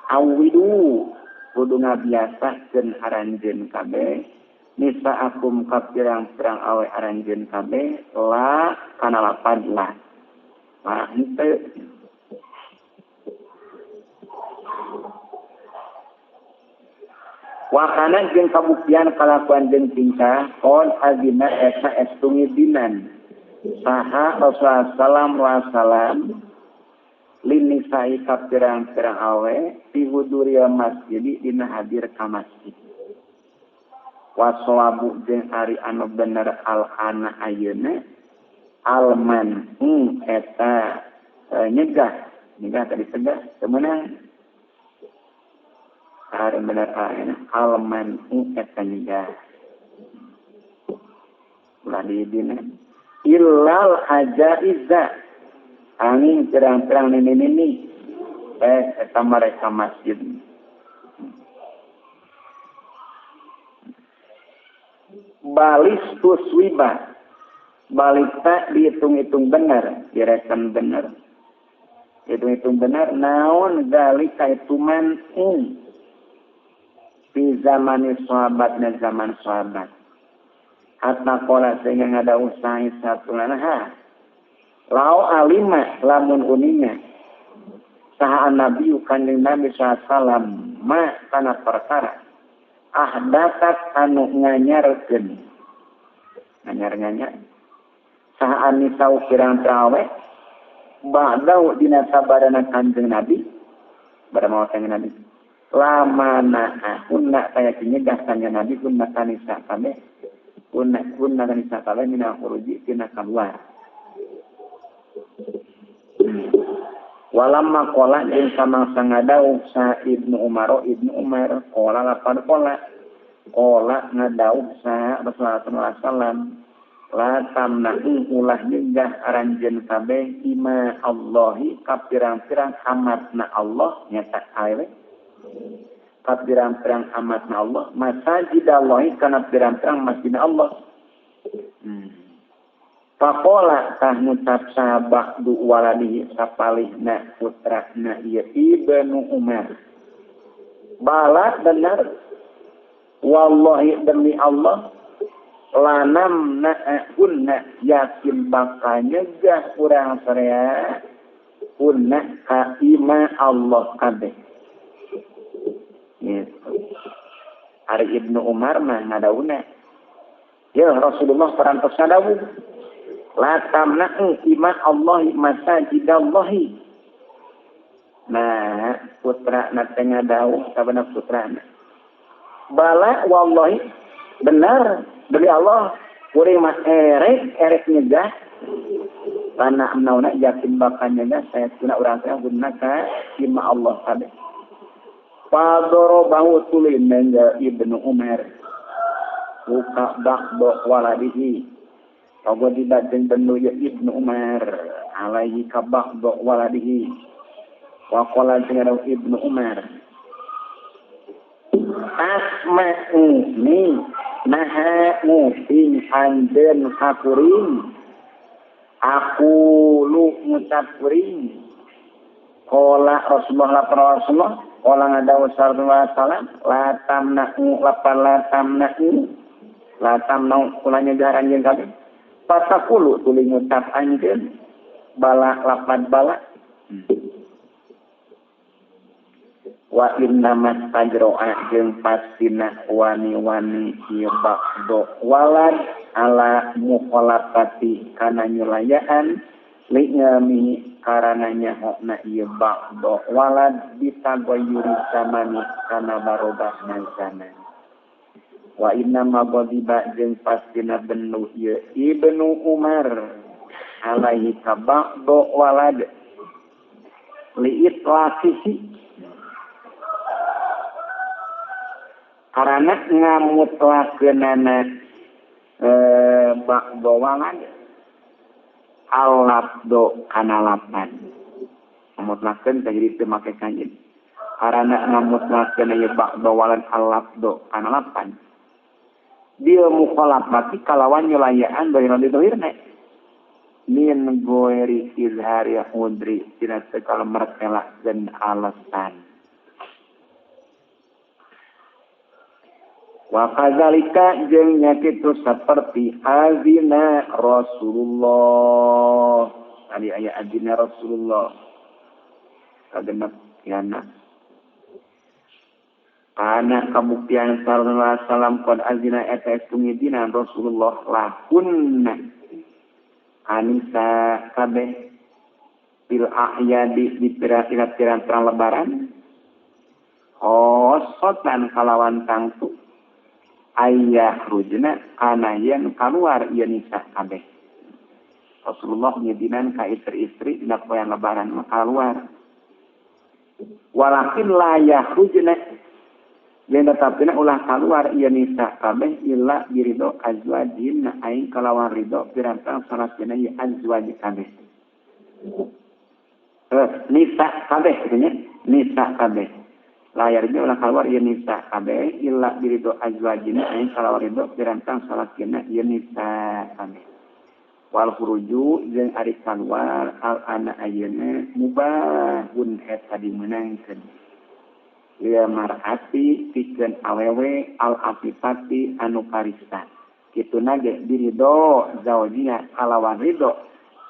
awidu kudu ngabiasakeun aranjeun kabeh nisa akum ka pirang-pirang awe aranjeun kabeh la kana lapad la mah henteu wakana jeung kabuktian kalakuan jeung tingkah qol azina eta estu ngidinan saha Rasulullah sallallahu alaihi wasallam linisai ka pirang-pirang awe fi huduril masjid dina hadir ka masjid wasawabu jeung ari anu bener al ana ayeuna alman eta nyegah nyegah tadi tegah temeunang ari bener ayeuna alman eta nyegah ulah didina illal ajaiza angin pirang-pirang nini-nini eta mereka masjid Balis tuswiba balik tak dihitung-hitung benar, direken benar. Hitung-hitung benar naon zalika itu man'u fi zamani sahabat dan zaman sahabat. Hatta qala sehingga ngada usaha satu lanaha. Lau alima lamun uninga saha nabi kanjeng Nabi sallallahu ma kana perkara ahdatsat anu nganyarkeun. Nganyar-nganyar saha anisau pirang trawe ba'dau dina sabadana kanjeng Nabi pada mawa kanjeng Nabi lama na'ahunna kaya nyegah kanjeng Nabi kunna kanisa kabeh kunna kanisa kabeh mina khuruji tina kaluar walamma qala jeung samangsa ngadau sa Ibnu Umar qala lapan qala qala ngadau sa Rasulullah sallallahu alaihi wasallam la tamna'u ulah nyegah aranjeun kabeh ima Allahi ka pirang-pirang amatna Allah nyata awewe ka pirang-pirang amatna Allah masajidallahi kana pirang-pirang masjid Allah. Faqala tah ngucap sahabah du waladihi sapalihna putrana ieu Ibnu Umar bala benar wallahi demi Allah lanam na'unna yakin bakal nyegah urang saraya unna ka ima Allah kabeh. Gitu. Ari Ibnu Umar mah ngadauna. Ya Rasulullah parantos ngadawuh. La tamna'u ima Allah masajidallahi. Nah, putra na teh ngadawuh sabana putrana. Bala wallahi benar demi Allah kuring mah erek nyegah tanah nauna yakin bakal nyegah saya tuna urang teh guna ka ima Allah kabeh. Fadorobahu tuluy nenggal Ibnu Umar buka bakdo waladihi ogo dibajeng bendu ya Ibnu Umar alaihi ka bakdo waladihi wa qala jeung Ibnu Umar asma'u ni naha nguping anjeun ka kuring aku lu ngucap kuring qala Rasulullah lapor Rasulullah qala ngadawu sallallahu alaihi wasallam la tamna'u lapan la tamna'u la tamna'u kula nyegah anjeun kabeh fasaqulu tuluy ngucap anjeun bala lapan bala wa inna mastajro'a jeung pastina wani-wani ieu ba'do walad ala mukhalafati kana nyulayaan li'ami karana nyahona ieu ba'do walad bitagoyuri zamani kana barobahna zaman wa inna ma ghadiba jeung pastina benu ieu Ibnu Umar alaihi ka ba'do walad li'itlaqihi karena ngamutlakeunana ba'do walad al-labdo kana lapan ngamutlakeun teh jadi teu make kanjeng karena ngamutlakeun ieu ba'do walad al-labdo kana lapan bil mukhalafati kalawan nyulayaan dohir dohirna min goeri izhari udri tina teu mertelakeun alasan. Wa kadzalika jeung nya kitu saperti azina Rasulullah. Tadi aya azina Rasulullah. Kagenep yana. Kana kabuktian sallallahu alaihi wasallam qad azina eta ngidina Rasulullah lahunna anisa kabeh bil ahyadi di pirang-pirang lebaran khosotan kalawan tangtu ayah rujna kana yen kaluar ieu nisa kabeh. Rasulullah ngidinan ka istri-istri dina poean lebaran mah kaluar. Walakin la yahrujna jeung tetapna ulah kaluar ieu nisa kabeh illa biridho azwajin aing kalawan ridho pirang-pirang salakina ieu azwaj kabeh. Nisa kabeh kitu nya, nisa kabeh. Layarnya ulah keluar ieu nisa kabeh illa biridho azwajina aya kalawan ridho pirang-pirang salakina ieu nisa kabeh. Wal khuruju jeung ari kaluar al ana ayeuna mubahun eta dimeunangkeun. Ieu mar'ati pikeun awewe al afifati anu karista. Kituna ge biridho zaujina kalawan ridho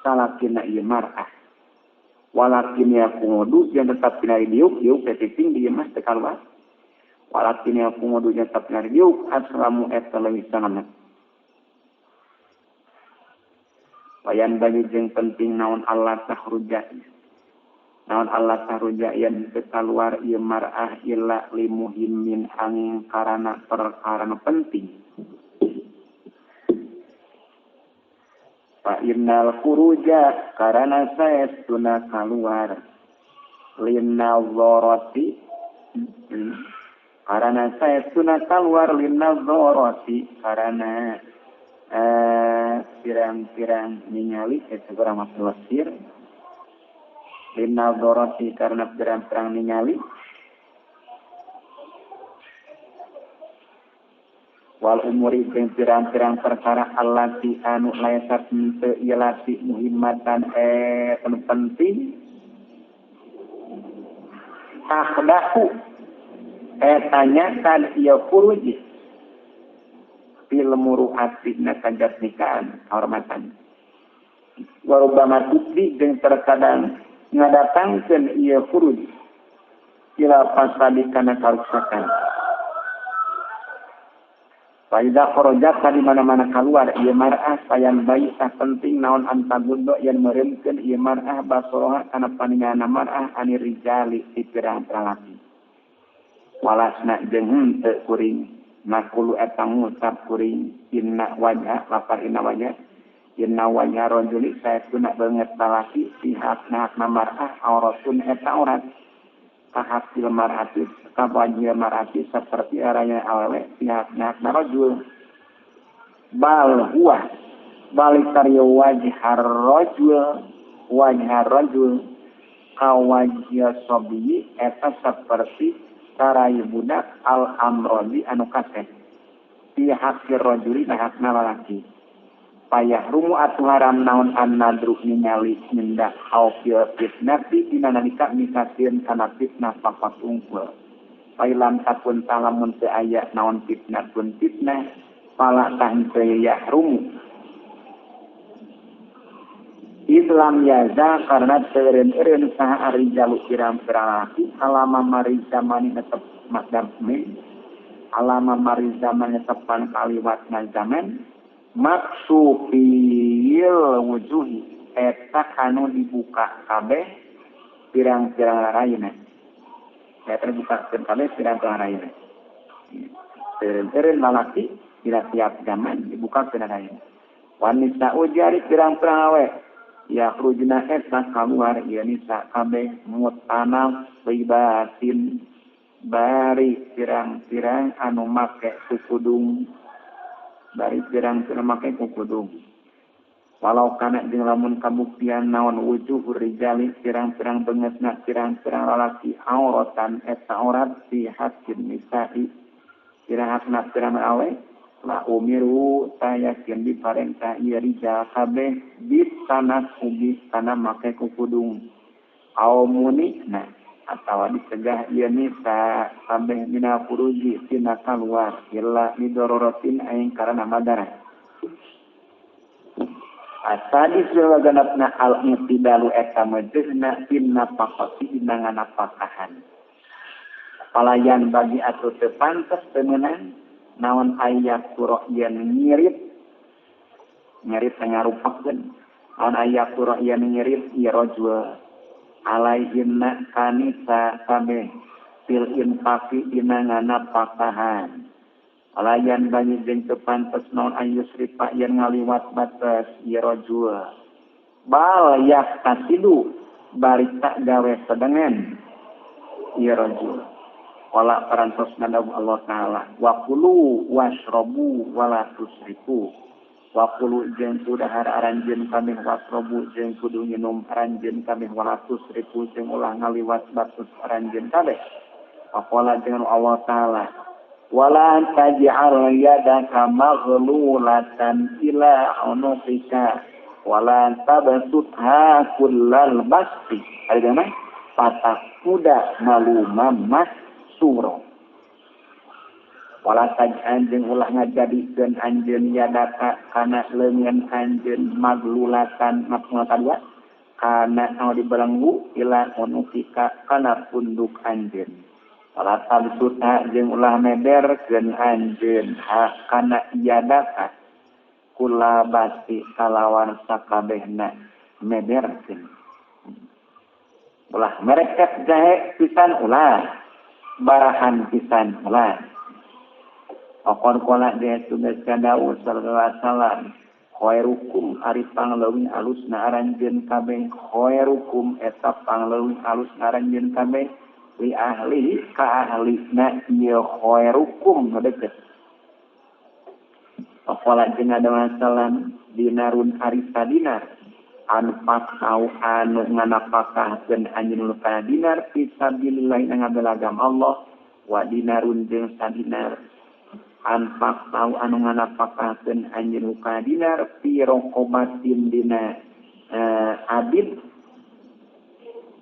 salakina ieu mar'ah. Walakin yaqudu jeung tetap dina diuk diuk teh piping di mah teu kaluar. Walakin yaqudu jeung tetap dina diuk aslamu eta leuwih salamet. Wayan bagi jeung penting naon Allah tahruja. Naon Allah tahruja yen teu kaluar ieu mar'ah illa limuhimmin angin karana perkara nu penting. Fa innal khuruja karana saestuna kaluar linnazarati karana saestuna kaluar linnazarati karana pirang-pirang ningali eta urang mah lesir linnazarati karana pirang-pirang ningali wal umuri jeung pirang-pirang perkara allati anu laisat teu ieu lati muhimmatan anu penting takhdahu tanyakan ieu khuruj fil muru'ati na kajatnikaan kehormatan warubama tubdi jeung terkadang ngadatangkeun ieu khuruj ila fasadi kana karuksakan. Faida kharajat di mana-mana keluar ieu mar'ah sayan bayi tah penting naon antaguddo yen meureumkeun ieu mar'ah basoroha kana paningana mar'ah anir rijali ti pirang-pirang laki. Walasna jeung henteu kuring nakulu eta ngucap kuring inna wajha lapar inna wajha inna wajha rajuli saestuna beungeut lalaki pihakna hakna mar'ah auratun eta aurat kahasil mar'ati kawajih mar'ati seperti aranya awewe pihakna rajul bal huwa balik karya wajhar rajul kawajih sobi eta seperti sarai budak al amrodi anu kaseh pihakir rajuli hakna lalaki payah rumu atuh haram naon annadru ningali nindak khaufil fitnati dina nalika mikasieun kana fitnah papat unggul pailam takun talamun teu aya naon fitnah pun fitnah pala tah teu yahrumu Islam yaza karena teureun-eureun saha arijalu pirang-pirang lalaki alama mari zamani tetep makdame alama mari zaman tepan kaliwatna zaman maksufil wujuhi eta anu dibuka kabeh pirang-pirang rarayna eta dibuka kabeh pirang-pirang rarayna teureun-teureun lalaki dina tiap zaman dibuka pirang rarayna wanita ujari pirang-pirang awe ya khurujna eta kaluar ieu nisa kabeh mutanaf libatin bari pirang-pirang anu make kukudung bari pirang-pirang make kukudung walau kana jeung lamun kabuktian naon wujuh rijali pirang-pirang beungeutna pirang-pirang lalaki auratan eta aurat fi haqqin nisa'i pirang hakna pirang awe la umiru tayakin diparentah ieu rijal kabeh bitanah ubi kana make kukudung au munina atawa dicegah ieu nisa kabeh dina furuji tina kaluar illa midororotin aing karana madarat. Asadis waganapna al-i'tidalu eta mejehna dina nafaqati dina nganapakahan. Palayan bagi atuh teu pantes teu meunang naon aya qura yen ngirit ngirit ngarupakeun naon aya qura yen ngirit ieu rajul alaihinna kanisa kabeh fil infaqi dina nganapakahan. Alayan banyu jeung teu pantes naon ayusrifa yen ngaliwat batas ieu rajul bal yaktasidu bari tak gawe sedengan ieu rajul wala parantos nadawu Allah taala wa kulu washrabu wala tusrifu wa kulu jeung kudu aranjeun kabeh wasrabu jeung kudu nginum aranjeun kabeh wala tusrifu jeung ulah ngaliwat batas aranjeun kabeh. Waqala jeung Allah Ta'ala wala taj'al yadaka maghlulatan ila unuqika wala tabsutha kullal basti. Ada mah patakuda malumam mahsura. Wala taj'al jeung ulah ngajadikeun anjeun yadaka kana leungeun anjeun maglulatan maksudna kadua kana anu dibelenggu ila unuqika kana punduk anjeun. Wala tabsutha jeung ulah meberkeun anjeun ha kana yadaka kula basti kalawan sakabehna meberkeun. Ulah mereket jahe pisan ulah, barahan pisan ulah. Aqor qala dia tugas ka Daud sallallahu alaihi wasallam, khairukum ari pangleuwih alusna aranjeun kabeh, khairukum eta pangleuwih alusna aranjeun kabeh li ahli ka ahlina ieu khairukum nu deket. Aqala jeung salam dinarun ari sadinar anfaq au anu nganapakahkeun anjeun kana dinar fisabilillah ngabelagam Allah wa dinarun jeung sadinar anfaq au anu nganapakahkeun anjeun kana dinar fi raqabatin dina abid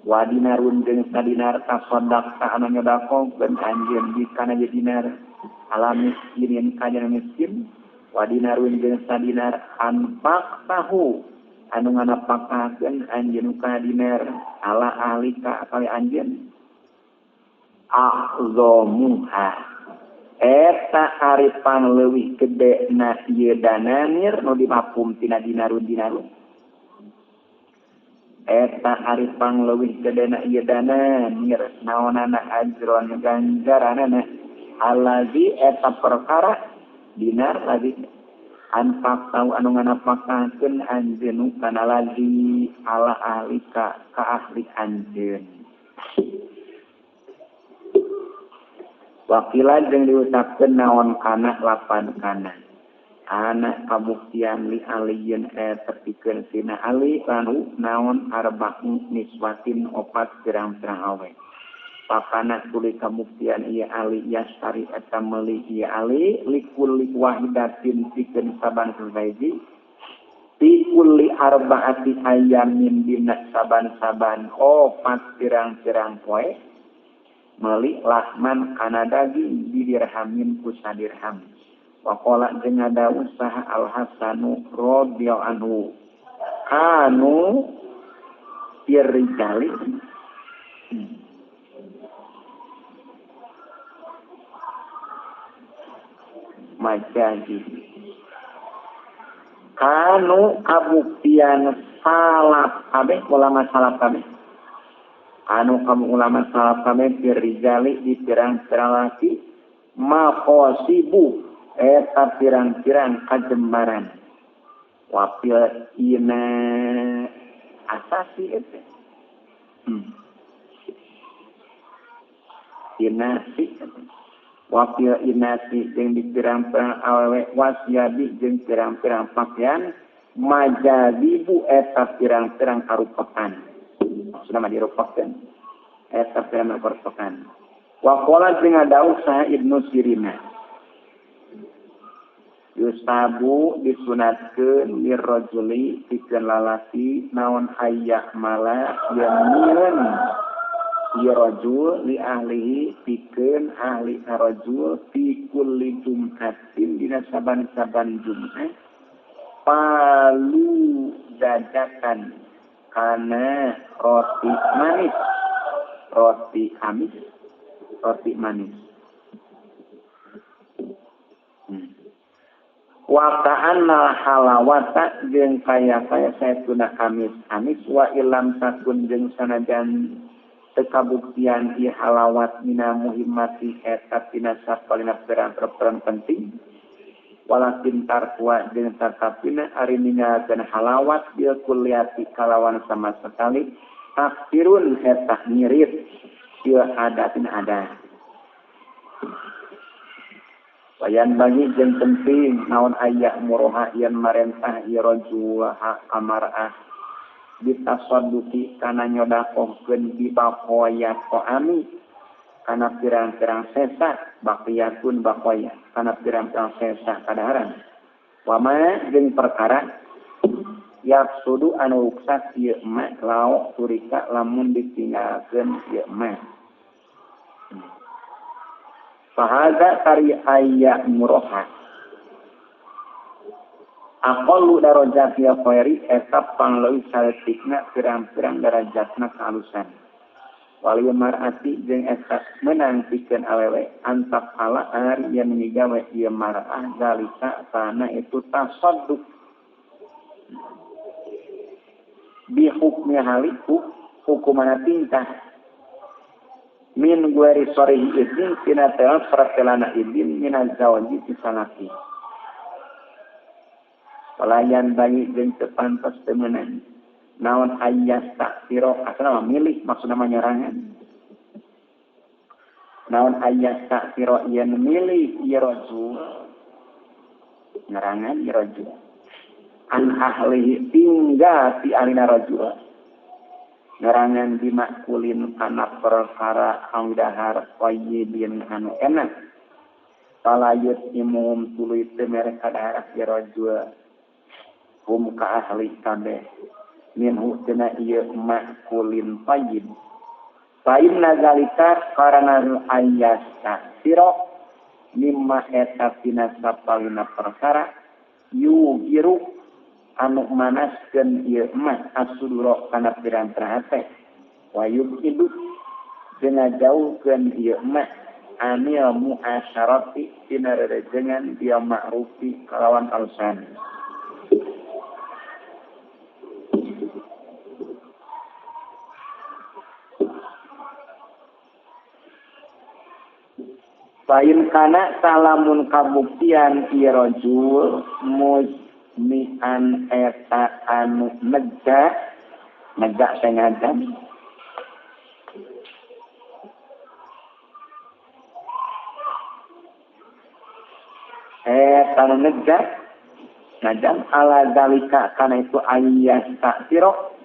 wa dinarun jeung sadinar tasaddaq anu nyodakohkeun anjeun di kana dinar ala miskinin ka miskin wa dinarun jeung sadinar anfaq tahu anu nganapakakeun anjeun kana dinar ala ahlika kali anjeun a'zamuha eta ari pangleuwih gede na ieu dananir nu dimapum tina dinarun dinarun eta ari pangleuwih gede na ieu dananir naonana ajron ganjaranana allazi eta perkara dinar lagi anfaq tau anu nganapakakeun anjeun kana lazi ala ahlika ka ahli anjeun. Wakila jeung diucapkeun naon kana lapan kana anak kabuktian li aliyin tepikeun sina ali anu naon arba'u niswatin opat pirang-pirang awe. Pakana tuli kabuktian ieu ali yastari eta meuli ieu ali likulli wahidatin pikeun saban sahiji fi kulli arbaati ayamin dina saban-saban opat pirang-pirang poe meuli lahman kana daging di dirhamin ku sadirham. Waqala jeung ada usaha Al Hasanu radhiyallahu anhu kanu firrijali majazi kanu kabuktian salaf kabeh ulama salaf kabeh anu kamu ulama salaf kabeh firrijali di pirang-pirang laki maqasibu eta pirang-pirang kajembaran wapil ina asasi eta inasi wapil inasi jeung di pirang-pirang awewe wasyabi jeung pirang-pirang pakaian majazibu eta pirang-pirang karupakan maksudna mah dirupakeun eta pirang karupakan. Waqala jeung ada usaha Ibnu Sirina yusabu disunatkeun lirrajuli pikeun lalaki naon hayya mala yeun ieu rajul li ahlihi pikeun ahli rajul fi kulli jum'atin dina saban-saban Jumat palu dadakan kana roti manis roti amis roti manis. Wa ta'anna halawata jeung kaya-kaya saytuna amis-amis wa ilam takun jeung sanajan teu kabuktian ieu halawat mina muhimmati eta tina sapalina pirang-pirang penting walakin tarkuwa jeung tatapina ari ninggalkeun halawat bil kulliyati kalawan sama sekali takfirun eta ngirit ieu adatin ada. Wayan bagi jeung penting naon ayah muroha yen marentah ieu rajul amarah ditasadduqi kana nyodakohkeun bi baqaya ta'ami Kana pirang-pirang sesa baqiyatun baqaya kana pirang-pirang sesa kadaharan wama jeung perkara yaksudu anu ruksak ieu ma lao turika lamun ditinggalkeun ieu ma fahaza tari ayya muroha aqallu darajati khairi eta pangleuwih saletikna pirang-pirang darajatna kaalusan wali mar'ati jeung eta meunang pikeun awewe antak ala ari yen migawe ieu mar'ah zalika kana itu tasadduq bi hukmi haliku hukumana tingkah min gueri sorihi izin tina tewas pratelana izin minaz zawaji ti salaki pelayan bayi jeung teu pantes teu meunang naon ayas taksiro asal milih maksudna mah nyorangan naon ayas taksiro yen milih ieu rajul nyorangan ieu rajul an ahlihi tinggal ti alina rajul nyorangan dimakulin kana perkara anu dahar thayyibin anu enak talayut imum tuluy teu mere kadahar ieu rajul hum ka ahli kabeh minhu tina ieu makulin thayyib fa inna zalika karana ayyasta siro mimma eta tina sapalina perkara yugiru anu manaskeun ieu mah asudura kana pirang-pirang hate wa yukidu jeung ngajauhkeun ieu mah anil muasyarati tina rerejengan dia ma'rufi kalawan alusan. Lain kana salamun kabuktian ieu rajul muzmian eta anu megah megah sengaja eta anu megah ngajam ala zalika kana itu ayas taksiro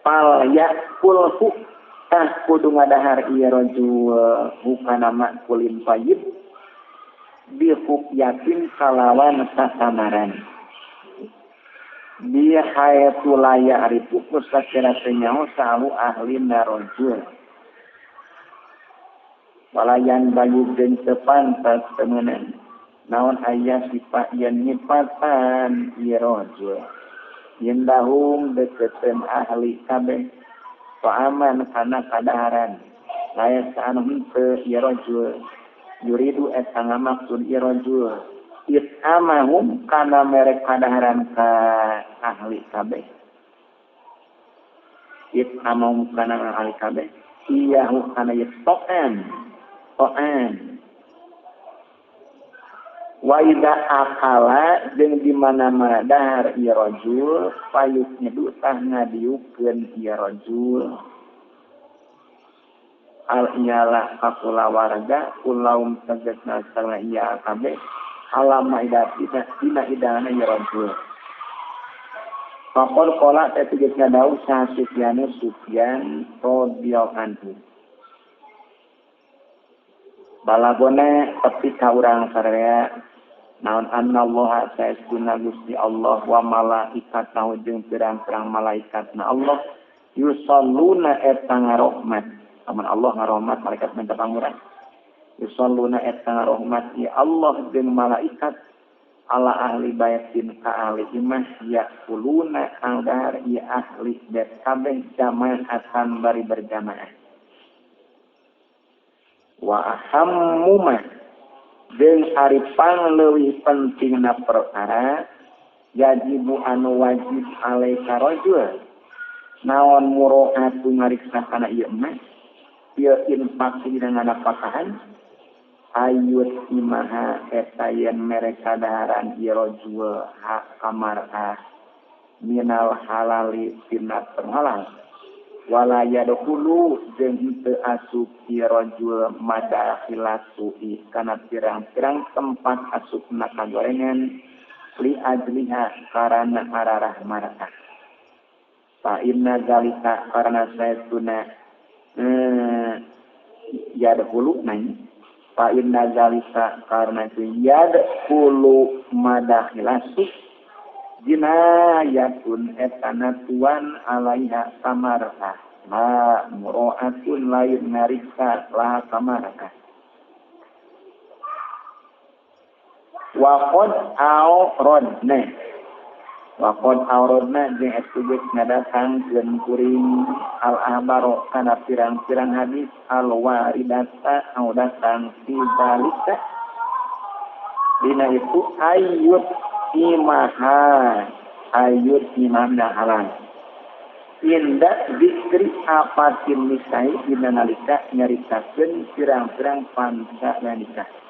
pal yakulhu tah kudu ngadahar ieu rajul hukana makulin thayyib bi hukyatin kalawan sasamaran bi haitsu la ya'rifu kusakira teu salu ahli rajul walayan bayu jeung teu pantas teu meunang naon aya sifat yen nyipatan ieu rajul yen dahum deketeun ahli kabeh ta'aman kana kadaharan layak anu henteu ieu rajul yuridu eta ngamaksud ieu rajul it'amahum kana mere kadaharan ka ahli kabeh it'amahum kana ahli kabeh iyahu kana ieu ta'am ta'am wa idza akala jeung di mana-mana dahar ieu rajul payuk nyedu tah ngadiukeun ieu rajul al iyalah ka kulawarga kulaum tegasna sareng iya kabeh alama idati dina hidangana ieu rajul faqal qala teh tegasna dawuh sah Sufyan Sufyan radhiyallahu anhu balagona tepi ka urang sararea naon annallaha saestuna Gusti Allah wa malaikatahu jeung pirang-pirang malaikatna Allah yusalluna eta ngarohmat amun Allah ngarohmat malaikat minta pangurang yusalluna eta ngarohmat ya Allah jeung malaikat ala ahli baitin ka ahli imah yakuluna angdahar ya ahli bait kabeh jamaatan bari berjamaah wa ahammuma jeung ari pangleuwih pentingna perkara yajibu anu wajib alaika rajul naon muroatu ngariksa kana ieu mah ieu infak dina nganapakahan ayut imaha eta yen mere kadaharan ieu rajul hak kamarah minal halali tina halal wala yadkhulu jeung teu asup ieu rajul madakhilatu kana pirang-pirang tempat asupna kagorengan li ajliha karana ararah marah fa inna zalika karana saestuna yadkhulu nanya fa inna zalika karena itu yadkhulu madakhilasu jinayatun etana tuan alaiha samarah ma muro'atun lain ngariksa lah samarah wa qad aurodna wa qad aurodna jeung eta geus ngadatangkeun kuring al ahbaro kana pirang-pirang hadis al waridata anu datang fi zalika dina itu ayut imaha ayut imamna halal inda zikri apatin nisai dina nalika nyaritakeun pirang-pirang panca nikah.